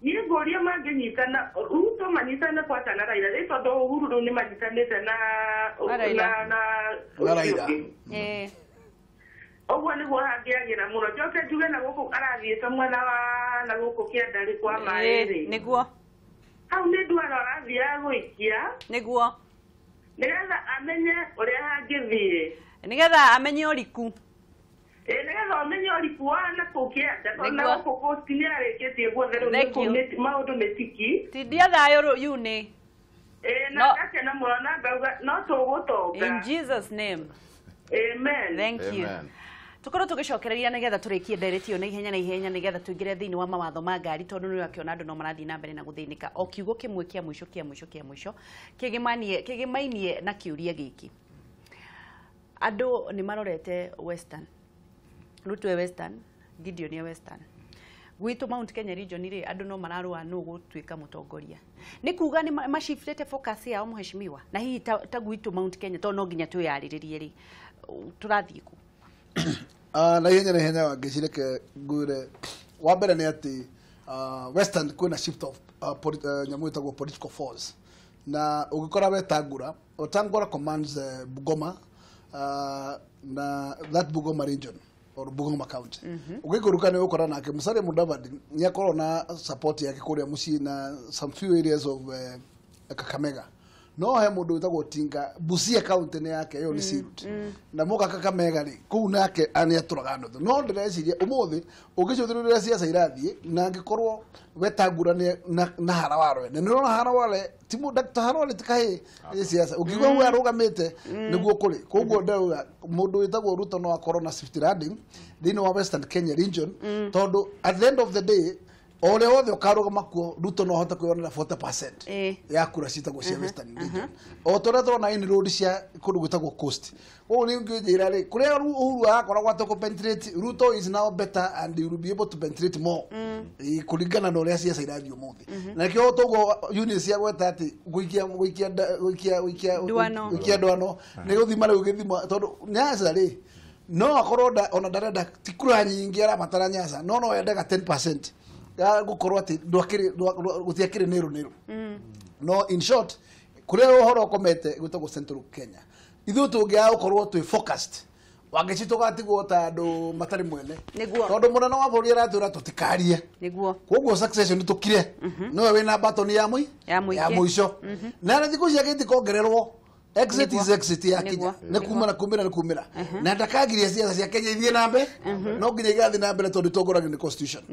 Niĩ ngũria mangĩnyitana Ruto manyitane kwata na Raila rĩ tondũ Uhuru rĩu nĩ manyitanĩte na na Raila. Ũguo nĩguo hangĩagĩra mũno. Njoke njuge na gũkũ arathiĩte mwena wa na gũkũ kĩandarĩ kwa maĩ rĩ. Nĩguo. Hau nĩ ndwara arathiaga gũikia. Nĩguo. Nĩgetha amenye ũrĩa hangĩthiĩ. Nĩgetha amenye ũriku. Nĩgetha amenye ũriku wa na kũu kĩanda tondũ na gũkũ coast nĩ arĩkĩtie guothe rĩu maũndũ nĩ tiki. Tindia thayũ Yuni. Na ngakena mũno na ngauga no tũgũtonga. In Jesus name. Amen. Thank you. Tukorwo tugicokereria nigetha turikie ndereti ĩyo na ihenya nigetha tuingire thiini wa mawatho ma ngari tondu ni akiona andu no marathii na mbere na guthinika o kiugo kimwe kia mwisho kia mwisho kia mwisho kigimanie na kiuria giki andu ni marorete Western Ruto Western Gideon ya Western gwitu Mount Kenya region ri andu no mararua no gutuika mutongoria ni kuga ni mashiftete focus yao mheshimiwa na hihi ta gwitu Mount Kenya to no nginya twiyariririe ri turathii ku. Na ihenya wangĩcireke ngwĩre wa mbere nĩ atĩ Western kwĩna shift of nyamũ ĩtagwo political force na ũngĩkora Wetangula Wetangula commands Bungoma na that Bungoma region or Bungoma county. Ũgĩikũrũka nĩ ũgũkora nake Musalia Mudavadi nĩ akorwo na support yake kũrĩa mũciĩ na some few areas of Kakamega. No he mundu witagwo Tinga Busia county ni yake iyo ni Sirut na muka Kakamega ri kuu nake ani aturaga nuthu no ndireciria umuthi ungicuthiruria ciaca irathie na angikorwo Wetangula ni na Harawale na nirona Harawale ti Dr. Harawale tikahi ciaca ungigwa we arugamite niguo kuri koguo ndauga mundu witagwo Ruto no akorwo na shift landing thiini wa Western Kenya region tondu at the end of the day ore othe ukarugama kuo Ruto no ahote kwionera 40% ya kura citagwo cia Western region o toria turona in road cia kundu gwitagwo coast koguo ni ngijira ri kuria Uhuru arakoragwo ate penetrate Ruto is now better and he will be able to penetrate more kuringana na uria ciaca irathie umuthi na kio toguo units cia gweta ati guikia guikia guikia guikia guikia ndwano ni guthima riu githimo tondu Nyanza ri no akorwo ona ndarenda ti kura nyingi arabatara Nyanza no endaga 10% gukorwo ati ndwakiri gutiakiri niru niru no in short kuria uhoro ukomete gwitagwo Central Kenya ithuĩ tũngĩaga gũkorwo twĩ focused wangeci tũgatigwo ta andũ matarĩ mwene tondũ mũnene wa bũrũri aratwĩra tũtikarie nĩguo koguo succession tũkire nowe wĩna batoni ya mũico na thikũ ciake itikongererwo exit is exit ya Kenya nĩ kumĩra kumĩra nĩ kumĩra na ndakagiria ciaca cia Kenya ithiĩ na mbere no nginya igathiĩ na mbere tondũ itongoragio nĩ constitution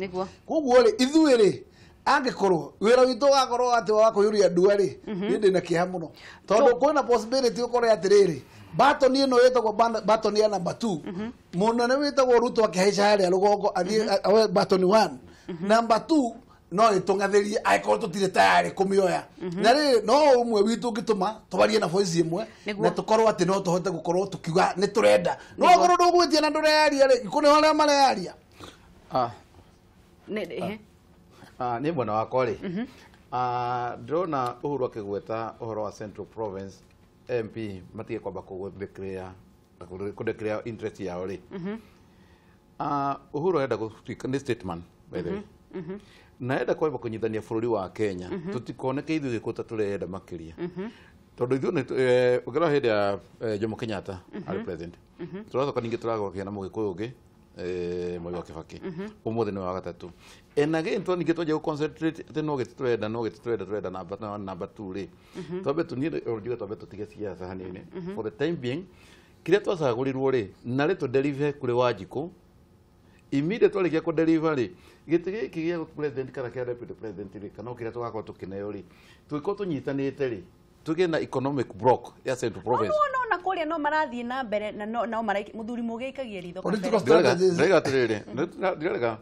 koguo rĩ ithuĩ rĩ angĩkorwo wĩra witũ wakorwo atĩ wa kũiyũria ndua rĩ niĩ ndĩna kĩeha mũno tondũ kwĩna possibility ũkore atĩrĩrĩ batoni ĩno ĩtagwo batoni ya number 2 mũnene wĩtagwo Ruto akĩhaica harĩa rũgongo athiĩ awe batoni 1 number 2 no ĩtũng'athĩrie angĩkorwo tũtirĩ tayarĩ kũmĩoya na rĩrĩ no ũmwe witũ ũngĩtũma twarie na voice ĩmwe na tũkorwo atĩ no tũhote gũkorwo tũkiuga nĩ tũrenda no okorwo ndũgwĩtia na ndũreyaria rĩ kũrĩ arĩa mareyaria. Nĩ mwena wakwa rĩ ndĩrona Uhuru akĩgweta ũhoro wa Central Province MP matige kwamba kũ declare interest yao rĩ Uhuru arenda gũtuĩka nĩ statement by the way na enda kwamba kũnyitithania bũrũri wa Kenya tũtikoneke ithuĩ gĩkũ ta tũrenda makĩria tondũ ithuĩ ũngĩrora hĩndĩ ya Jomo Kenyatta arĩ president tũracoka ningĩ tũragĩa na mũgĩkũyũ ũngĩ Moi wa Kibaki ũmũthĩ nĩ wa gatatũ and again ningĩ twanjia gũ-concentrate atĩ no gĩtĩ tũrenda no gĩtĩ tũrenda tũrenda number 2 rĩ twambe niĩ njuge twambe tũtige siasa hanini for the time being kĩrĩa twacagũrirwo rĩ na rĩ tũ-deliver kũrĩ Wanjikũ immediately twarikia kũ deliver rĩ gĩtĩ gĩkĩ gĩa president kana kĩa deputy president rĩ kana o kĩrĩa tũgakorwo tũkĩneo rĩ tũgĩkorwo tũnyitanĩte rĩ tũgĩe na economic block ya Central Province no na kũrĩa no marathiĩ na mbere na no mũthuri mũgĩ aikagia ritho ndĩrega atĩrĩrĩ ndĩrega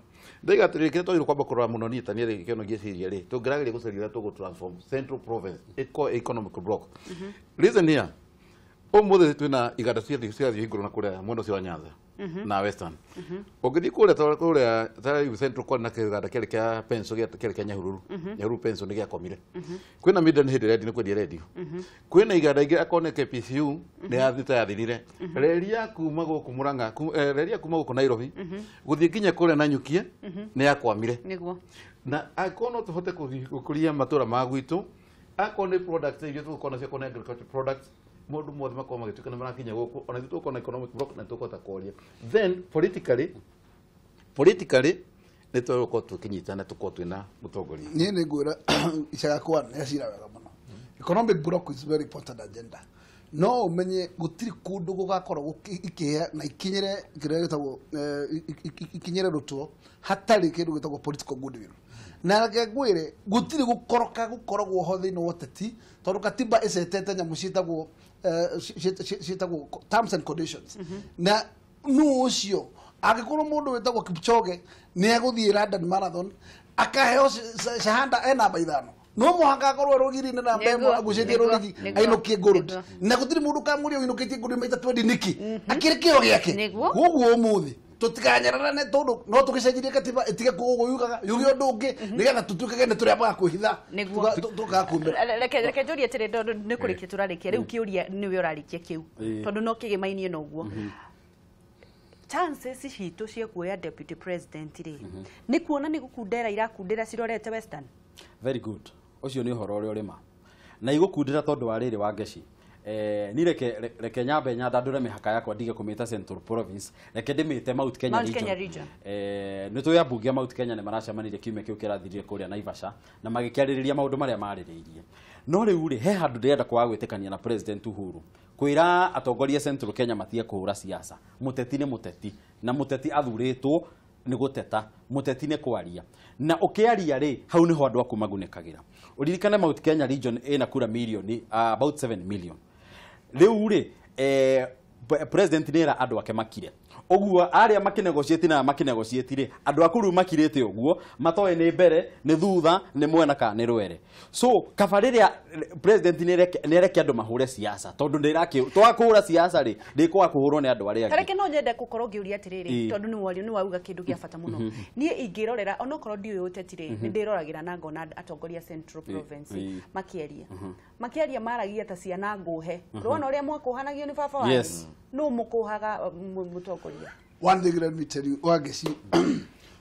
atĩrĩrĩ kĩrĩa twagĩrĩirwo kwamba kũrora mũno niĩ ta niĩ rĩ kĩono ngĩciria rĩ tũngĩrageria gũcaria ũrĩa tũgũ transform Central Province ĩkorwo economic block. Reason here Ũmũthĩ twĩna iganda ciathiĩ hingũrwo na kũrĩa mwena ũcio wa Nyanza na Western. Ũngĩthiĩ kũrĩa kũrĩa Central kwarĩ na kĩganda kĩarĩ kĩa pencil kĩarĩ kĩa Nyahururu. Nyahururu pencil nĩ gĩakomire. Kwĩna Midland hĩndĩ redio nĩ kwendia redio. Kwĩna iganda ingĩ akorwo nĩ KPCU nĩ yathita yathirire. Reri ya kuma gũkũ Murang'a, reri ya kuma gũkũ Nairobi gũthiĩ nginya kũrĩa Nanyukie nĩ yakwamire. Nĩguo. Na akorwo no tũhote gũkũria matũra ma gwitũ, akorwo nĩ products iria tũgũkorwo nacio, akorwo nĩ agriculture products, maũndũ mothe makorwo magĩtuĩka nĩ marakinya gũkũ, ona ithuĩ tũgũkorwo na economic block na tũkũhota kwaria. Then politically nĩ tũgũkorwo tũkĩnyitana, tũkorwo twĩna mũtongoria. Niĩ nĩ ngwĩra icagakwa nĩ acira wega mũno. Economic block is very important agenda. No ũmenye gũtirĩ kũndũ gũgakorwo ikĩhĩa na ikinyĩre kĩrĩa gĩtagwo ikinyĩre rũtwo hatarĩ kĩndũ gĩtagwo political goodwill. Na reke ngwĩre gũtirĩ gũkoroka gũkoragwo ho thĩinĩ wa ũteti tondũ katiba ĩcetete nyamũ ciĩtagwo ciĩtagwo terms and conditions. Na nũ ũcio angĩkorwo mũndũ wĩtagwo Kipchoge nĩ egũthiĩ London Marathon akaheo shahada e namba 5 no mũhaka akorwo rũgiri-inĩ namba ĩmwe agucĩtie rũrigi ainũkie gold na gũtirĩ mũndũ ũkamũria ũinũkĩtie gold maita 20 nĩkĩ akĩrĩ kĩo gĩake. Koguo ũmũthĩ tũtikanyararane tondũ no tũgĩcenjirie katiba ĩtige kũgũgũ yugaga yuge ũndũ ũngĩ nĩgetha tũtuĩkage nĩ tũrĩambaga kwĩhitha tũkaga kumĩra. Reke njũrie atĩrĩ tondũ nĩ kũrĩkia tũrarĩkia rĩu kĩũria nĩwe ũrarĩkia kĩu tondũ no kĩgĩmainie na ũguo. Chances citũ cia kuoya deputy president rĩ nĩ kuona nĩ gũkundera irakundĩra cirorete Western. Very good. Ũcio nĩ ũhoro ũrĩa ũrĩma na igũkundĩra tondũ wa rĩrĩ wa ngeci. Ni reke nyambe nyandandũre mĩhaka yakwa ndige kũmĩta Central Province, reke ndĩmĩte Mount Kenya Region. Nĩ tũĩ ambunge a Mount Kenya nĩ maracemanirie kiumia kĩu kĩrathirire kũrĩa Naivasha na magĩkĩarĩrĩria maũndũ marĩa marĩrĩirie. No rĩu rĩ he handũ ndĩrenda kwaga gwĩtĩkania na President Uhuru kwĩra atongoria Central Kenya matige kũhũra siasa. Mũteti nĩ mũteti na mũteti athurĩtwo nĩ gũteta, mũteti nĩ kwaria na ũkĩaria rĩ hau nĩho andũ aku magunĩkagĩra. Ũririkane Mount Kenya Region ĩna kura milioni about 7 million. Rĩu rĩ president nĩ era andũ ake makire ũguo arĩa makĩnegotiate na makĩnegotiate rĩ andũ aku rĩu makirĩte ũguo matoĩ nĩ mbere nĩ thutha nĩ mwena kana nĩ rwere. So kaba rĩrĩa president nĩ ereke andũ mahũre siasa tondũ ndĩrakĩ twakũhũra siasa rĩ ndĩkwaga kũhũrwo nĩ andũ arĩa angĩ. Tareke no nyende gũkorwo ngĩũria atĩrĩrĩ tondũ nĩ wario nĩ wauga kĩndũ gĩa bata mũno. Niĩ ingĩrorera onokorwo ndiũĩ ũteti rĩ nĩ ndĩroragĩra na ngona atongoria Central Province makĩaria makĩaria maragia ta ciana ngũhe. Ũrona ũrĩa mwakũhanagio nĩ baba wanyu? No mũkũhaga mũtongoria. One thing let me tell you Wangeci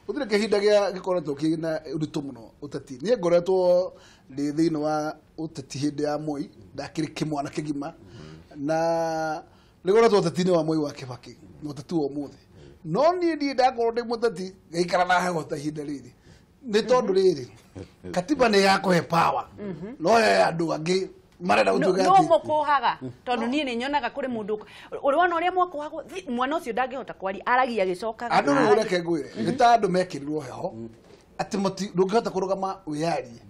gũtirĩ kĩhinda gĩa gĩkoretwo kĩna ũritũ mũno ũteti. Niĩ ngoretwo ndĩ thĩinĩ wa ũteti hĩndĩ ya Moi ndakĩrĩ kĩmwana kĩgima na nĩgoretwo ũteti-inĩ wa Moi wa Kibaki na ũteti wa ũmũthĩ. No niĩ ndirĩ ndakorwo ndĩ mũteti ngaikara na heho ta ihinda rĩrĩ nĩ tondũ rĩrĩ katiba nĩ yakũhe power no he andũ angĩ marenda gũtuĩka no mũkũhaga tondũ niĩ nĩ nyonaga kũrĩ mũndũ ũrona ũrĩa mwakũhagwo mwana ũcio ndangĩhota kwaria aragia agĩcokaga. Andũ rĩu reke ngwĩre nĩ ta andũ mekĩrirwo heho atĩ ndũngĩhota kũrũgama wĩyarie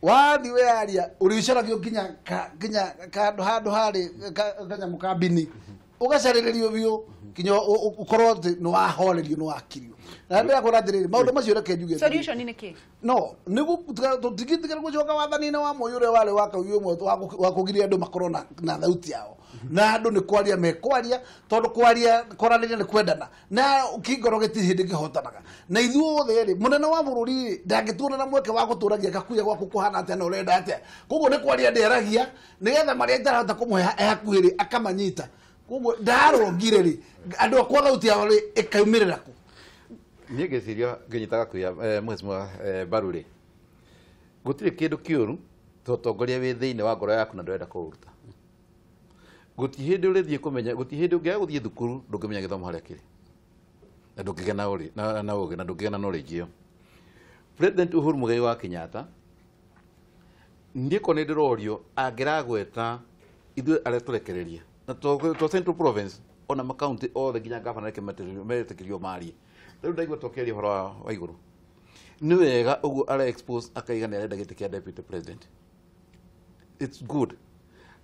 wathiĩ wĩyaria ũrĩcaragio nginya handũ harĩ kanyamũ ka mbini ũgacarĩrĩrio biũ nginya ũkorwo atĩ nĩ wahorerio nĩ wakirio. Na ndĩrakwĩra atĩrĩrĩ maũndũ macio reke njuge solution nĩ kĩ? No nĩgũtigĩtigĩra gũcoka wathani-inĩ wa Moi ũrĩa warĩ wa kaũgĩ ũmwe wa kũgiria andũ makorwo na thauti yao na andũ nĩ kwaria mekwaria tondũ kwaria kwaranĩria nĩ kwendana na kĩngoro gĩtirĩ hĩndĩ kĩhotanaga. Na ithuothe rĩ mũnene wa bũrũri rĩ ndangĩtuonera mweke wa gũtũragia gakuya gwaku kũhana atĩa na ũrenda atĩa. Koguo nĩ kwaria ndĩaragia nĩgetha marĩa itarahota kũmũhe e hakuhĩ rĩ akamanyita. Koguo ndarongire rĩ andũ akwa thauti yao rĩ ĩkaumĩrĩra kũ. Niĩ ngĩciria ngĩnyitaga kuya mheshimiwa Mbaru rĩ gũtirĩ kĩndũ kĩũru ta ũtongoria wĩ thĩinĩ wa ngoro yaku na ndũrenda kũũruta. Gũtirĩ hĩndĩ ũrĩthiĩ kũmenya, gũtirĩ hĩndĩ ũngĩaga gũthiĩ thukuru ndũngĩmenya gĩthomo harĩa kĩrĩ na ndũngĩgĩa na ũgĩ na ndũngĩgĩa na knowledge ĩyo. President Uhuru Muigai wa Kenyatta niĩ ko nĩ ndĩrorio angĩragweta ithuĩ arĩa tũrekereria na to Central Province ona makaunti othe nginya gavana reke metĩkĩrio marie. Rĩu ndaigua tũkĩaria ũhoro wa igũrũ nĩ wega ũguo ara expose akaiga nĩ arenda gĩtĩ kĩa deputy president. It's good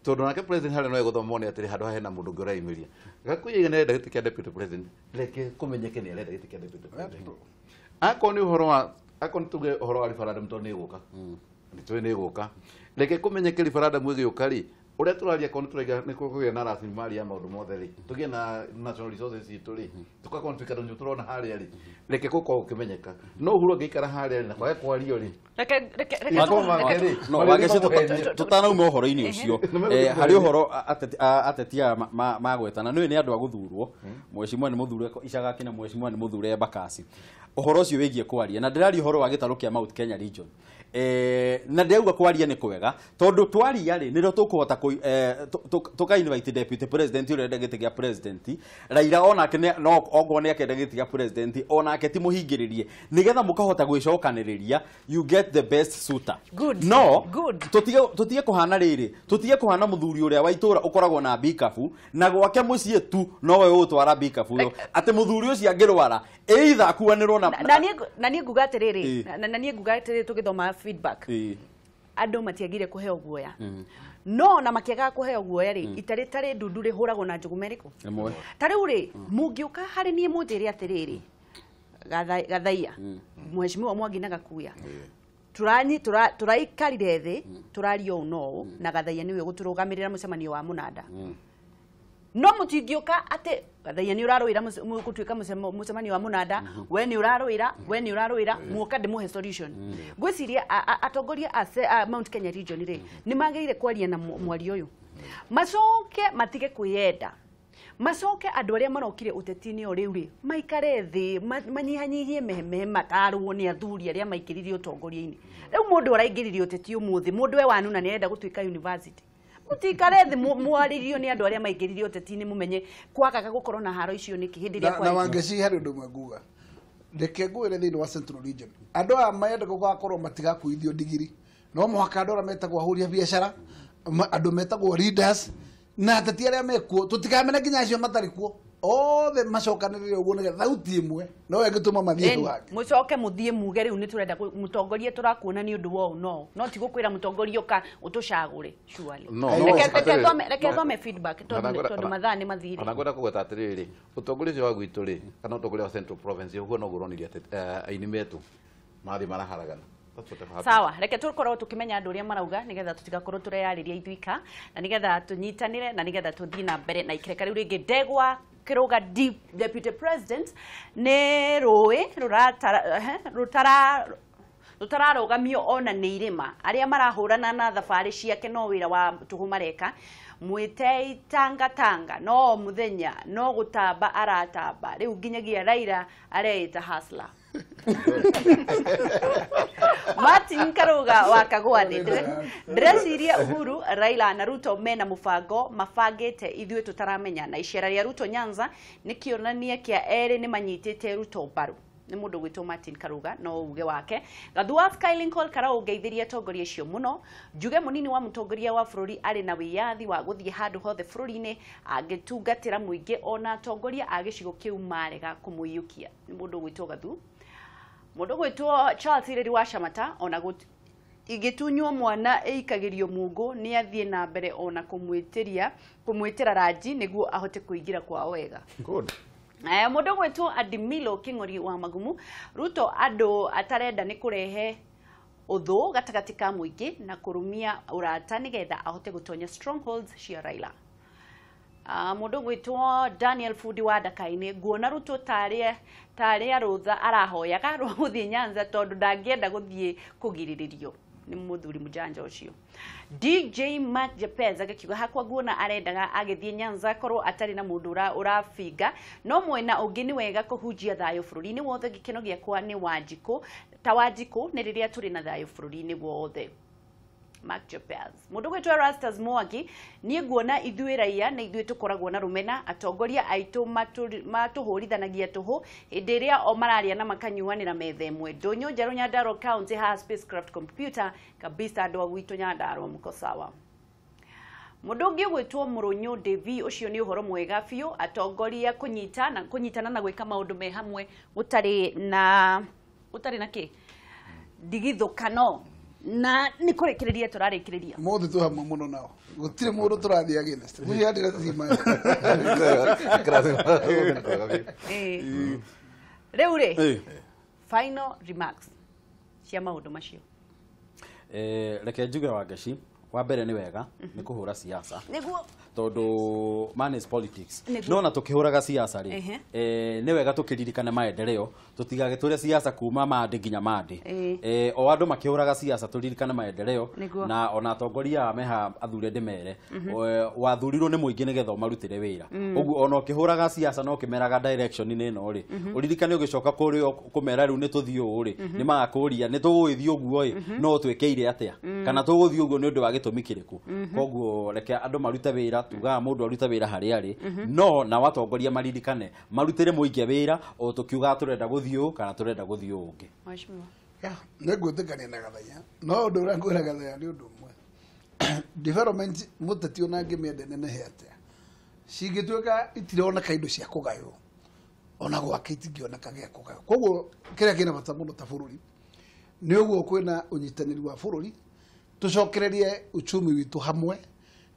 tondũ nake president harĩa no egũthoma one atĩrĩ handũ haha hena mũndũ ũngĩ ũreyumĩria gakuiga nĩ arenda gĩtĩ kĩa deputy president reke kũmenyeke nĩ arenda gĩtĩ kĩa deputy president. Akorwo nĩ ũhoro wa akorwo nĩ tuge ũhoro wa referendum tondũ nĩ ĩgũka nĩ tũĩ nĩ ĩgũka reke kũmenyeke referendum ĩgĩũka rĩ Ũrĩa tũraria korwo nĩtũraiga nĩ kũgĩa na rasilimali ya maũndũ mothe rĩ, tũgĩe na national resources citũ rĩ, tũgakorwo nĩtũikara nĩ tũrona harĩa rĩ, reke gũkorwo gũkĩmenyeka. No Uhuru angĩikara harĩa rĩ na kwage kwario rĩ, no wagece tutanauma ũhoro-inĩ ũcio, harĩ ũhoro ateti aya magwetana nĩ nĩ andũ a gũthurwo, mheshimiwa nĩ mũthure Icagaki na mheshimiwa nĩ mũthure Embakasi. Ũhoro ũcio wĩgiĩ kwaria na ndĩraria ũhoro wa gĩtarũ kĩa Mount Kenya region, na ndĩrauga kwaria nĩ kwega tondũ twaria rĩ nĩrĩo tũkũhota tũka invite deputy president ũrĩa ũrenda gĩtĩ kĩa president Raila, onake no ongorwo nĩ akenda gĩtĩ kĩa president onake ti mũhingĩrĩrie, nĩgetha mũkahota gwĩcokanĩrĩria, you get the best suitor. No tũtige kũhana rĩrĩ, tũtige kũhana mũthuri ũrĩa wa itũra ũkoragwo na bikabu na gwake mũciĩ tu nowe ũgũtwara bikabu ĩyo, atĩ mũthuri ũcio angĩrwara either akuanĩrwo na na niĩ nguga atĩrĩrĩ, na niĩ nguga atĩrĩrĩ tũgĩthoma feedback, andũ matiagire kũheo guoya, no na makĩagaga kũheo guoya rĩ, ita rĩtarĩ ndundu rĩhũragwo na njũgũma ĩrĩkũ? Ta rĩu rĩ, mũngĩũka harĩ niĩ mũnjĩre atĩrĩrĩ, Gathaia mheshimiwa Mwangi na Gakuya turaikarire thĩ tũraria ũũ no ũũ, na Gathaia nĩwe ũgũtũrũgamĩrĩra mũcemanio wa mũnanda, no mũtingĩũka atĩ Gathaia nĩ ũrarũĩra gũtuĩka mũcemanio wa mũnanda, we nĩ ũrarũĩra, we nĩ ũrarũĩra, muoka ndĩmũhe solution. Ngwĩciria atongoria a Mount Kenya region rĩ nĩ magĩrĩire kwaria na mwario ũyũ, macoke matige kwĩyenda, macoke andũ arĩa marokire ũteti-inĩ o rĩu rĩ maikare thĩ, manyihanyihie mehemehe, matarwo nĩ athuri arĩa maingĩririe ũtongoria-inĩ. Rĩu mũndũ araingĩririe ũteti ũmũthĩ, mũndũ we wanuna nĩ arenda gũtuĩka university, mũtikare thĩ mwarĩrio nĩ andũ arĩa maingĩririe ũteti-inĩ, mũmenye kwagaga gũkorwo na haro icio nĩkĩ hĩndĩ ĩrĩa na Wangeci harĩ ũndũ ũmwe nguga, reke ngwĩre thĩinĩ wa Central Region andũ aya menda gũgakorwo matigakuithio ndigiri, no mũhaka andũ arĩa metagwo ahũri a biacara, andũ metagwo leaders na ateti arĩa mekuo, tũtikamene nginya acio matarĩ kuo, othe macokanĩrĩre ũguo nĩgetha thauti ĩmwe no ĩngĩtũma mathiĩ hau hangĩ. Mũcoke mũthiĩ muge rĩu nĩ tũrenda mũtongoria tũrakuona nĩ ũndũ wa ũũ no no ti gũkwĩra mũtongoria ũka ũtũcagũre surely. Reke thome feedback tondũ mathaa nĩ mathire. Ona ngwenda kũgweta atĩrĩrĩ, ũtongoria ũcio wa gwitũ rĩ, kana ũtongoria wa Central Province ũguo noguo ũronirie aini metũ mathiĩ maraharagana. Sawa, reke tũkorwo tukimenya andũ ũrĩa marauga nigetha tutigakorwo tũreyarĩria ithuika na nigetha tũnyitanĩre na nigetha tũthiĩ na mbere na ikireka rĩu rĩngĩ ndegwa Kĩrũga deputy president nĩ rũĩ rũtararũgamio ona nĩ irĩma, arĩa marahũrana na thabarĩ ciake no wĩra wa tũhũ mareka, mwĩtei tangatanga no mũthenya no gũtamba aratamba, rĩu nginyagia Raila areĩta hustler. Martin Karuga wa Kagwani, ndĩreciria Uhuru, Raila na Ruto mena mũbango mabangĩte ithuĩ tũtaramenya, na icera rĩa Ruto Nyanza nĩ kĩonania kĩa erĩ nĩ manyitĩte Ruto mbaru. Nĩ mũndũ gwĩtwo Martin Karuga no uge wake. Gathua Sky Lincoln karaũngeithirie atongoria acio mũno, njuge mũnini wa mũtongoria wa bũrũri arĩ na wĩyathi wa gũthiĩ handũ hothe bũrũri-inĩ angĩtungatĩra mũingĩ, ona atongoria a gĩcigo kĩu marega kũmũiyũkia. Nĩ mũndũ gwĩtwo Gathu. Mũndũ gwĩtwo Charles Ireri wa Shamata, ona igĩtunywo mwana ĩikagĩrio mungu nĩ athiĩ na mbere ona kũmwĩtĩra ranji nĩguo ahote kũingĩra kwao wega. Good. Mũndũ gwĩtwo Adimilo Kĩng'ori wa Magumu, Ruto andũ atarenda nĩ kũrehe ũthũ gatagatĩ ka mũingĩ na kũrũmia ũrata nĩgetha ahote gũtonya strongholds cia Raila. Mũndũ gwĩtwo Daniel Fundi wa Ndakainĩ, nguona Ruto tarĩa rũtha arahoyaga rwa gũthiĩ Nyanza tondũ ndangĩenda gũthiĩ kũgirĩrĩrio nĩ mũthuri mũjanja ũcio. DJ Mark Japez agĩkiuga hakwa nguona arendaga agĩthiĩ Nyanza korwo atarĩ na mũndũ ũrabinga, no mwena ũngĩ nĩ wega kũhunjia thayũ bũrũri-inĩ wothe, gĩkeno gĩakwa nĩ Wanjikũ ta Wanjikũ nĩ rĩrĩa tũrĩ na thayũ bũrũri-inĩ wothe. Mark Japez. Mũndũ gwĩtwo Erastus Mwangi, niĩ nguona ithuĩ raia na ithuĩ tũkoragwo na rũmena, atongoria aitũ matũhũrithanagia tũhũ hĩndĩ ĩrĩa o mararia na makanyuanĩra metha ĩmwe. Ndũnyũ Njerũ Nyandarua County ha spacecraft computer kabisa, andũ a gwitũ Nyandarua mko sawa. Mũndũ ũngĩ ũgwĩtwo Mũrũnyũ Devi, ũcio nĩ ũhoro mwega biũ, atongoria kũnyitana na gwĩka maũndũ me hamwe gũtarĩ na kĩ ndigithũkano na nĩ kũrĩkĩrĩria tũrarĩkĩrĩria mothe twĩ hamwe mũno nao, gũtirĩ mũndũ tũrathiĩ against. Rĩu rĩ, final remarks cia maũndũ macio. Reke njuge Wangeci, Wa mbere nĩ wega nĩ kũhũra siasa. Nĩguo. Tondũ man is politics. No na tukihuraga siasa ri nĩ wega tukiririkane maendeleo, tutigagĩtũre siasa kuma mande nginya mande. O andũ makĩhũraga siasa turirikane maendeleo, na ona atongoria meha athure ndĩmere wathurirwo nĩ mũingĩ nĩgetha ũmarutĩre wĩra. Ũguo ona ũkĩhũraga siasa no ũkĩmeraga direction inĩ ĩno rĩ, ũririkane ũgĩcoka kũrĩ kũmera rĩu nĩ tũthiĩ ũũ rĩ, nĩ magakũria nĩ tũgũgĩthiĩ ũguo ĩ, no twĩkĩire atĩa kana tũgũthiĩ ũguo nĩ ũndũ wa gĩtũmi kĩrĩkũ. Koguo reke andũ marute wĩra, tugaga mũndũ arute wĩra harĩa arĩ, no na watongoria maririkane marutĩre mũingĩ wĩra o tũkiugaga tũrenda gũthiĩ ũũ kana tũrenda gũthiĩ ũũ ũngĩ. Nĩ ngwĩtĩkania na Gathaiya, no ũndũ ũrĩa ngwĩra Gathaiya nĩ ũndũ ũmwe. Development mũteti ona angĩmĩende nenehe atĩa, cingĩtuĩka itironeka indo cia kũgaywo, ona gwake itingĩoneka gĩa kũgaywo. Koguo kĩrĩa kĩna bata mũno ta bũrũri nĩ ũguo kwĩna ũnyitanĩri wa bũrũri, tũcokererie uchumi witũ hamwe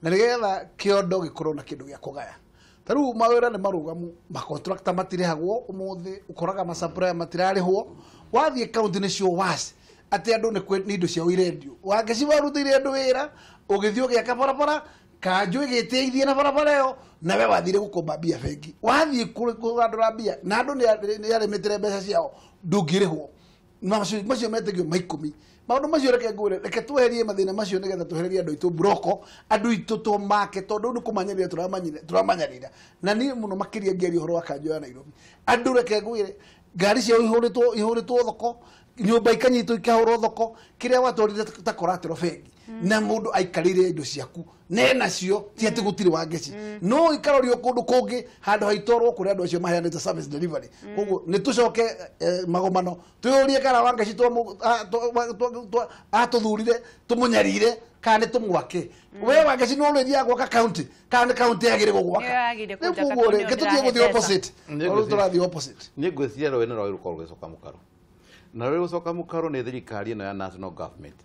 na nĩgetha kĩondo gĩkorwo na kĩndũ gĩa kũgaya. Ta rĩu mawĩra nĩ marũgamu, makontrakta matirĩhagwo ũmũthĩ, ũkoraga masupplier matirarĩhwo. Wathiĩ kaunti nĩcio waci atĩ andũ nĩ indo ciao irendio. Wangeci warutĩire andũ wĩra, ũgĩthiĩ ũgĩaka barabara, kanjũ ĩgĩteithia na barabara ĩyo, nawe wathire gũkomba mbia bengi. Wathiĩ kũgandũra mbia na andũ nĩ arĩmĩtĩre mbeca ciao, ndũngĩrĩhwo. Macio metagio ma ikũmi. Maũndũ macio reke ngwĩre, reke tweherie mathĩna macio nĩgetha twehererie andũ aitũ mburoko, andũ aitũ tũmake, tondũ nĩ kũmanyarira tũramanyarira. Na niĩ mũno makĩria ngĩaria ũhoro wa kanjũ ya Nairobi, andũ reke ngwĩre, ngari ciao ihũrĩtwo thoko, nyũmba ikanyitwo ikahũrwo thoko, kĩrĩa watwarire ta collateral bengi, na mũndũ aikarĩire indo ciaku nenacio, ti atĩ gũtirĩ Wangeci, no ikarorio kũndũ kũngĩ handũ haitwarwo kũrĩa andũ acio maheanĩte service delivery. Koguo nĩ tũcoke magomano twĩyũrie kana Wangeci atũthurire tũmũnyarire kana nĩ tũmwake. We Wangeci nĩ ũrĩthiaga gwaka county kana nĩ county yagĩrĩirwo gwaka? Koguo rĩ, tũthiĩ gũthiĩ opposite, tũrathiĩ opposite. Nĩ ngwĩciria rũĩ nĩ rwagĩrĩirwo gũkorwo rũgĩcoka mũkaro, na rũĩ gũcoka mũkaro nĩ thirikari ĩno ya national government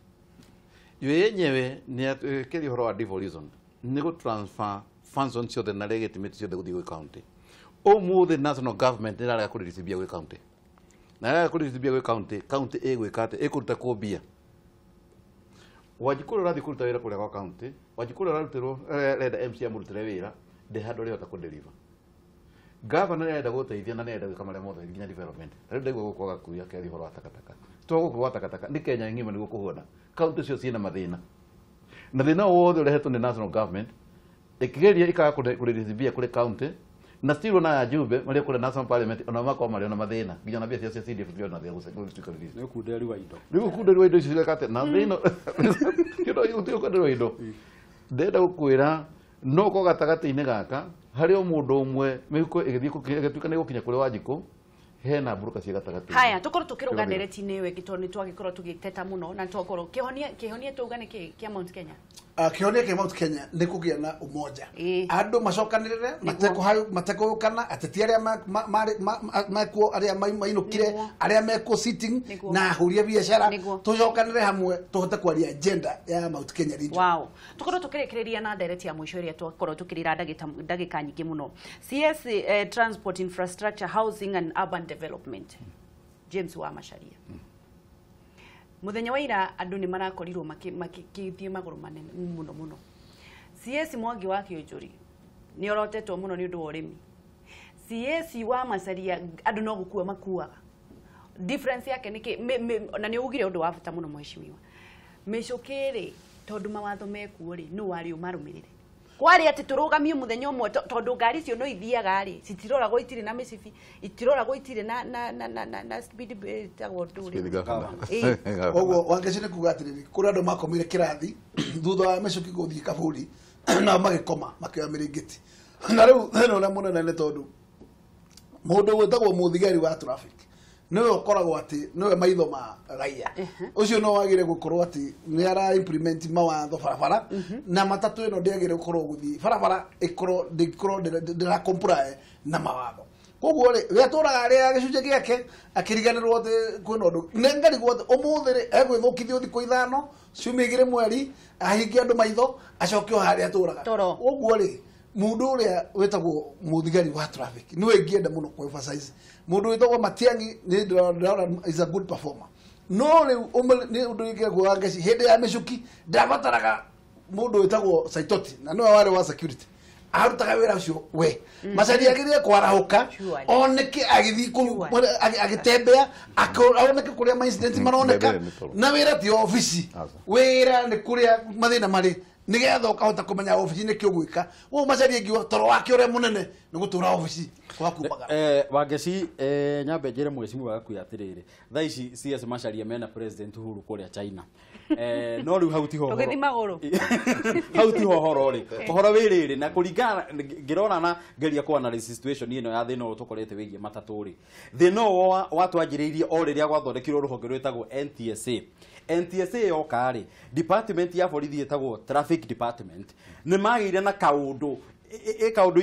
yo yenyewe nĩ ĩkĩria ũhoro wa devolution, nĩ gũ transfer funds ciothe na legitimate ciothe gũthiĩ gwĩ county. Ũmũthĩ national government nĩ ĩrarega kũrĩrĩcia mbia gwĩ county, na ĩrarega kũrĩrĩcia mbia gwĩ county, county ĩgwĩka atĩa? Ĩkũruta kũ mbia? Wanjikũ ũrĩa ũrathiĩ kũruta wĩra kũrĩa gwa county, Wanjikũ ũrĩa ũrarutĩrwo arenda MC amũrutĩre wĩra, ndĩ handũ arĩhota kũ-deliver. Gavana nĩarenda gũteithia na nĩarenda gwĩka marĩa mothe nginya development. Ta rĩu ndaigua gũkũ Gakui akĩaria ũhoro wa takataka. To gũkũ gwa takataka nĩ Kenya ng'ima nĩguo kũhona. Kaunti icio ciĩna mathĩna, na thĩna wothe ũrehetwo nĩ national government ĩkĩgeria ĩkaga kũrĩrĩcia mbia kũrĩ county, na still ona ajumbe marĩa kũrĩ national parliament ona makorwo marĩ ona mathĩna nginya na mbia cia CDF citirĩ na thĩna gũtuĩka release. Nĩ ũkunderi wa indo, nĩ ũkunderi wa indo icio cigeka atĩa? Na thĩna kĩndũ ũkunderi wa indo ndĩrenda gũkwĩra no ko gatagatĩ-inĩ gaka harĩ o mũndũ ũmwe mĩhuko ĩgĩthiĩ ĩgĩtuĩka nĩ gũkinya kũrĩ Wanjikũ, hena mburuka cia gatagatĩ. Haya, tũkorwo tũkĩrũga ndereti-inĩ ĩyo ĩngĩ tondũ nĩ twagĩkorwo tũgĩteta mũno na twakorwo kĩhonia tauga nĩ kĩ kĩa Mount Kenya? Kĩhonia kĩa Mount Kenya nĩ kũgĩa na umoja, andũ macokanĩrĩre, matekũgũkana, ateti arĩa mekuo, arĩa mainũkire, arĩa mekuo sitting na ahũri a biacara, tũcokanĩre hamwe tũhote kwaria agenda ya Mount Kenya region. Wow. Tũkorwo tũkĩrĩkĩrĩria na ndereti ya mũico ĩrĩa twakorwo tũkĩrĩra ndagĩka nyingĩ mũno. CS Transport Infrastructure Housing and Urban Development James wa Macharia. Muthenya wa ira andũ nĩ marakorirwo makĩthiĩ magũrũ manene mũno mũno. CS Mwangi wa Kĩũnjũri nĩ orotetwo mũno nĩ ũndũ wa ũrĩmi. CS wa Macharia andũ no gũkua makuaga. Difference yake nĩ kĩ? Na nĩ ugire ũndũ wa bata mũno mheshimiwa. Mĩcũkĩ rĩ, tondũ mawatho mekuo rĩ, nũ warĩ ũmarũmĩrĩre? Kwarĩ atĩ tũrũgamie mũthenya ũmwe tondũ ngari icio no ithiaga rĩ, citiroragwo itirĩ na mĩcibi, itiroragwo itirĩ na speed ĩtagwo ndũrĩ. Koguo Wangeci nĩ kuga atĩrĩrĩ, kũrĩ andũ makomire kĩrathi thutha wa mĩcuki gũthiĩ kaburi, nao magĩkoma makĩoya mĩrĩngĩti. Na rĩu thĩna ũrĩa mũnene nĩ tondũ mũndũ wĩtagwo mũthigari wa traffic nĩwe ũkoragwo atĩ nĩwe maitho ma raia, ũcio no wagĩrĩire gũkorwo atĩ nĩ ara implement mawatho barabara, na matatũ ĩno ndĩagĩrĩire gũkorwo gũthiĩ barabara ĩkorwo ndĩkorwo ndĩra comply na mawatho. Koguo rĩ, we atũraga arĩa gĩcunjĩ gĩake akĩriganĩrwo atĩ kwĩna ũndũ. Nĩ ngarigwo atĩ ũmũthĩ rĩ, egwĩthũkithio thikũ ithano, ciumia igĩrĩ mweri, ahingie andũ maitho, acoke o harĩa atũraga. Koguo rĩ, mundu uria wetagwo muthigari wa traffic niwe ngienda muno ku emphasize mundu wetagwo Matiang'i ni ndĩrona is a good performer, no riu ni undu ingĩgwa Wangeci hindi ya micuki ndabataraga Mundu witagwo Saitoti na niwe wari wa security arutaga wira ucio we Macharia agirire kwarahuka oneke agithi ku agitembea oneke kuria ma incident maroneka na wira ti office wira ni kuria mathina mari nigetha ukahota kumenya office ni kiugwika wo Macharia ngiwa toro wake uria munene ni gutura office kwa kumagara Wangeci nyambe njire mwecimu waku atiriri thaa ici CS Macharia mena President Uhuru kuria China no riu hau ti ho maguru hau ti ho horo ri uhoro wiriri na kuringana ngirora na ngeria ku analyze situation ino ya thina uyu tukorete wigie matatu ri thina uyu watwanjiriirie o riria gwathondekirwo ruhonge rwitagwo NTSA NTSA yoka ri department ya borithi itagwo traffic department ni magire na kaundu kaundu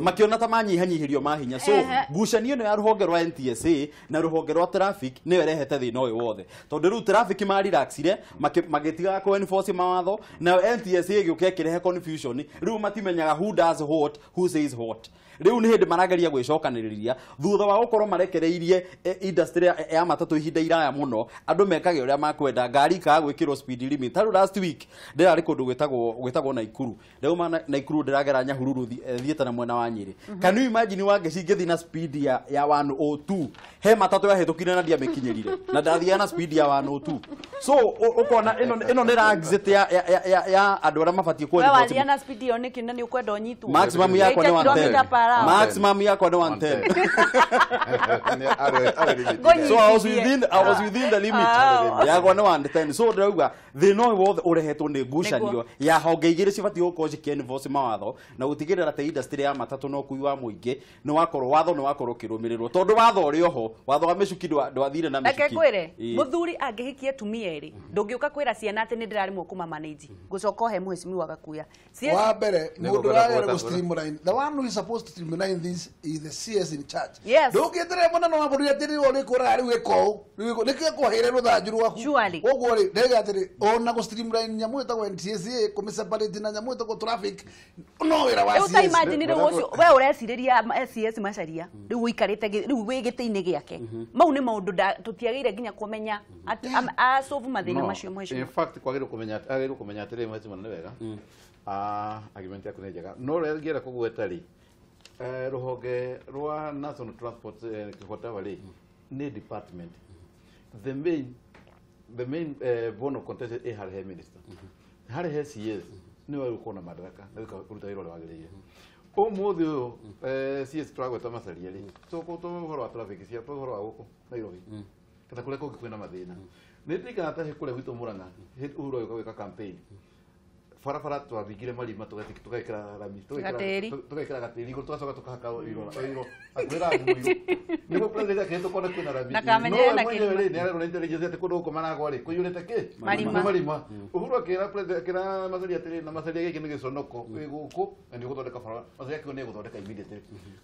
makiona ta manyihanyihirio mahinya so ngucanio ĩno ya ruhonge rwa NTSA na ruhonge rwa traffic nĩyo ĩrehete thĩna ũyũ wothe tondũ rĩu traffic marelaxire magĩtigaga kũ enforce mawatho nayo NTSA ĩgĩũka ĩkĩrehe confusion rĩu matimenyaga who does what who says what riu ni hindi marageria gwicokaniriria thutha wa gukorwo marekereirie industry ya matatu ihinda iraya muno andu mekage uria makwenda ngari ikaga gwikirwo speed limit taru last week ndirari kundu gwitagwo Naikuru ndauma Naikuru ndiragera Nyahururu thiete na mwena wa Nyeri can you imagine Wangeci ngithi na speed ya 102 he matatu yahitukire na ndiamikinyirire na ndathia na speed ya 102 so ukona ino ni exit ya andu aria mabatie ku wathia na speed iyo niki na ni ukwenda unyitwo maximum yakwa ni 110 maximum yakwa ni 110 so I was within the limit yakwa ni 110 so ndauga thina ũyũ wothe ũrehetwo nĩ ngucanio ya honge igĩrĩ cibatiĩ gũkorwo cikĩenforce mawatho na gũtigĩrĩra atĩ industry ya matatũ na ũkui wa mũingĩ nĩ wakorwo watho nĩ wakorwo ũkĩrũmĩrĩrwo tondũ watho ũrĩ oho watho wa mĩcuki ndwathire na mĩcuki reke ngwĩre mũthuri angĩhikia atumia erĩ ndũngĩũka kwĩra ciana atĩ nĩ ndĩraremwo kũmamanage ngũcoka ũhe mũhecimiwa Gakuya wa mbere mũndũ ũrarĩa gũ streamline the one who is supposed to streamline this is the CS in charge ndũngĩeterera mũnene wa bũrũri atĩ rĩu ũrĩkũraga rĩu ĩka ũũ nĩkĩo kũheire rũthanju rwaku ũguo rĩ ndĩrauga atĩrĩ ona gũ streamline nyamũ ĩtagwo NTSA kũmĩ separate na nyamũ ĩtagwo traffic no wĩra wa CS rĩu ta imagine rĩu ũcio we ũrecirĩria CS Macharia rĩu ũikarĩte rĩu wĩ gĩtĩ-inĩ gĩake mau nĩ maũndũ tũtiagĩrĩire nginya kũmenya asolve mathĩna macio mheshimiwa in fact kwagĩrĩirwo kũmenya agĩrĩirwo kũmenya atĩrĩ mheshimiwa nĩ wega argument yaku nĩ njega no ũrĩa ngĩenda kũgweta rĩ ruhonge rwa National Transport whatever rĩ nĩ department the main bone of contention ĩ harĩ he minister harĩ he CS nĩwe ũkorwo na madaraka na kũruta wĩra ũrĩa wagĩrĩire ũmũthĩ ũyũ CS tũragweta Macharia rĩ tũhoro wa traffic cia ũhoro wa gũkũ Nairobi kana kũrĩa kũngĩ kwĩna mathĩna nĩ ndirikanaga ta kũrĩa gwitũ Murang'a Uhuru agĩũka gwĩka campaign barabara twathingire marima tugekira rami tugekira gatĩri igũrũ tugacoka tukahaka iro akwĩra mũirũ nĩguo president akĩhĩtũka ona kwĩna rami no we mwenyewe rĩ nĩarerwo nĩ intelligence atĩ kũndũ gũkũ maragwa rĩ kũiyũrĩte kĩ marima Uhuru akĩra president akĩra Macharia atĩrĩ na Macharia gĩkĩ nĩ gĩconoko wĩ gũkũ na nĩ ũgũthondeka barabara Macharia akiuga nĩ egũthondeka immediately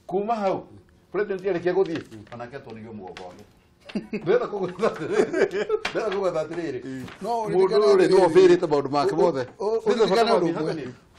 kuma hau president arĩkia gũthiĩ onake atwarithio mũgongo wake ndĩrenda kũgwetha atĩrĩrĩ mũndũ ũyũ rĩ nĩwe ũbĩrĩte maũndũ make mothe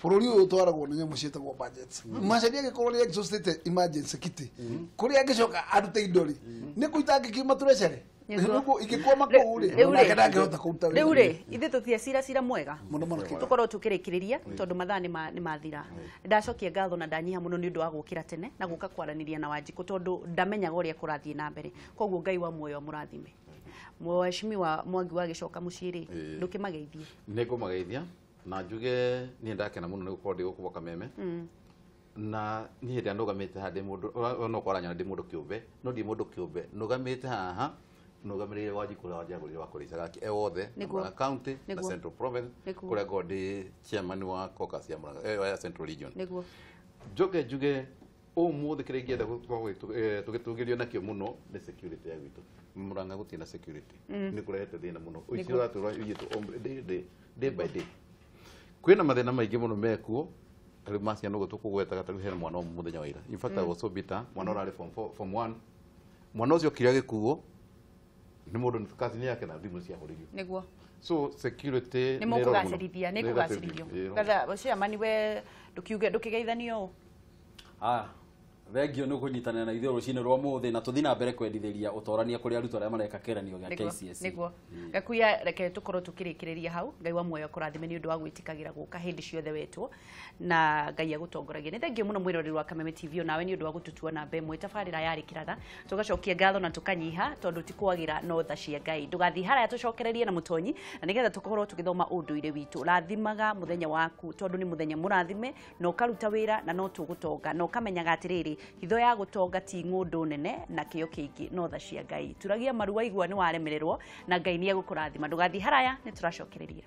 bũrũri ũyũ ũtwaragwo nĩ nyamũ ciĩtagwo budgets Macharia angĩkorwo nĩ exhausted emergency kitty kũrĩa angĩcoka arute indo rĩ nĩ kũita angĩkiuma treasury ingĩkwama kũu rĩ nake ndangĩhota kũruta wĩra rĩu rĩ ithuĩ tũtiacira cira mwega tũkorwo tũkĩrĩkĩrĩria tondũ mathaa nĩ mathira ndacokia ngatho na ndanyiha mũno nĩ ũndũ wa gũkĩra tene na gũka kwaranĩria na Wanjikũ tondũ ndamenyaga ũrĩa kũrathiĩ na mbere koguo Ngai wa muoyo amũrathime Mheshimiwa Mwangi wa gĩcoka mũciĩ rĩ ndũkĩmageithie nĩ ngũmageithia na njuge niĩ ndakena mũno nĩ gũkorwo ndĩ gũkũ gwa Kameme na niĩ hĩndĩ ĩrĩa ndũgamĩte haha ndĩ mũndũ no kwaranya ndĩ mũndũ kĩũmbe no ndĩ mũndũ kĩũmbe nũgamĩte haha nũgamĩrĩire Wanjikũ ũrĩa wanjagũrire wa kũrĩa Icagaki e wothe na Murang'a County na Central Province kũrĩa ngoragwo ndĩ chairman wa caucus ya Murang'a ya Central Region njoke njuge ũmũthĩ kĩrĩa ingĩenda gũkorwo tũgĩtũgĩrio nakĩo mũno nĩ security ya gwitũ Murang'a gũtirĩ na security nĩ kũrehete thĩna mũno ũici ũratũra witũ day by day kwĩna mathĩna maingĩ mũno mekuo tarĩu ma ciana ũguo tũkũgwetaga tarĩu hena mwana ũmwe mũthenya wa ira in fact I was so bitter mwana ũrarĩ form 1 mwana ũcio okire agĩkuo nĩ mũndũ cousin yake na thimũ ciahũrĩrio nĩguo so security nĩ mũkũgacĩrithia nĩ kũgacĩrithio gatha chairman we ndũkiuge ndũkĩgeithanio ũũ Thengio nĩ kũnyitanĩra na ithuĩ rũcinĩ rwa mũthĩ na tũthiĩ na mbere kwendithĩria ũtorania kũrĩ arutwo arĩa mareka kĩgeranio gĩa KCSE. Nĩguo Gakuya, reke tũkorwo tũkĩrĩkĩrĩria hau. Ngai wa muoyo akũrathime nĩ ũndũ wa gwĩtĩkagĩra gũka hĩndĩ ciothe wetwo, na Ngai agũtongoragia. Nĩ thengio mũno mwĩroreri wa Kameme TV onawe nĩ ũndũ wa gũtũtua namba ĩmwe. Tabarĩra yarĩ kĩratha, tũgacokia ngatho na tũkanyiha tondũ ti kwagĩra no tha cia Ngai. Ndũgathiĩ haraya, tũcokererie na mũtonyi na nĩgetha tũkorwo tũgĩthoma ũndũire witũ. Rathimaga mũthenya waku tondũ nĩ mũthenya mũrathime, na ũkaruta wĩra na no tũgũtonga, na ũkamenyaga atĩrĩrĩ, hitho ya gũtonga ti ng'ũndũ nene na kĩo kĩingĩ no tha cia Ngai. Turagia maru waigua nĩ waremererwo, na Ngai nĩ egũkũrathima. Ndũgathiĩ haraya, nĩ tũracokereria.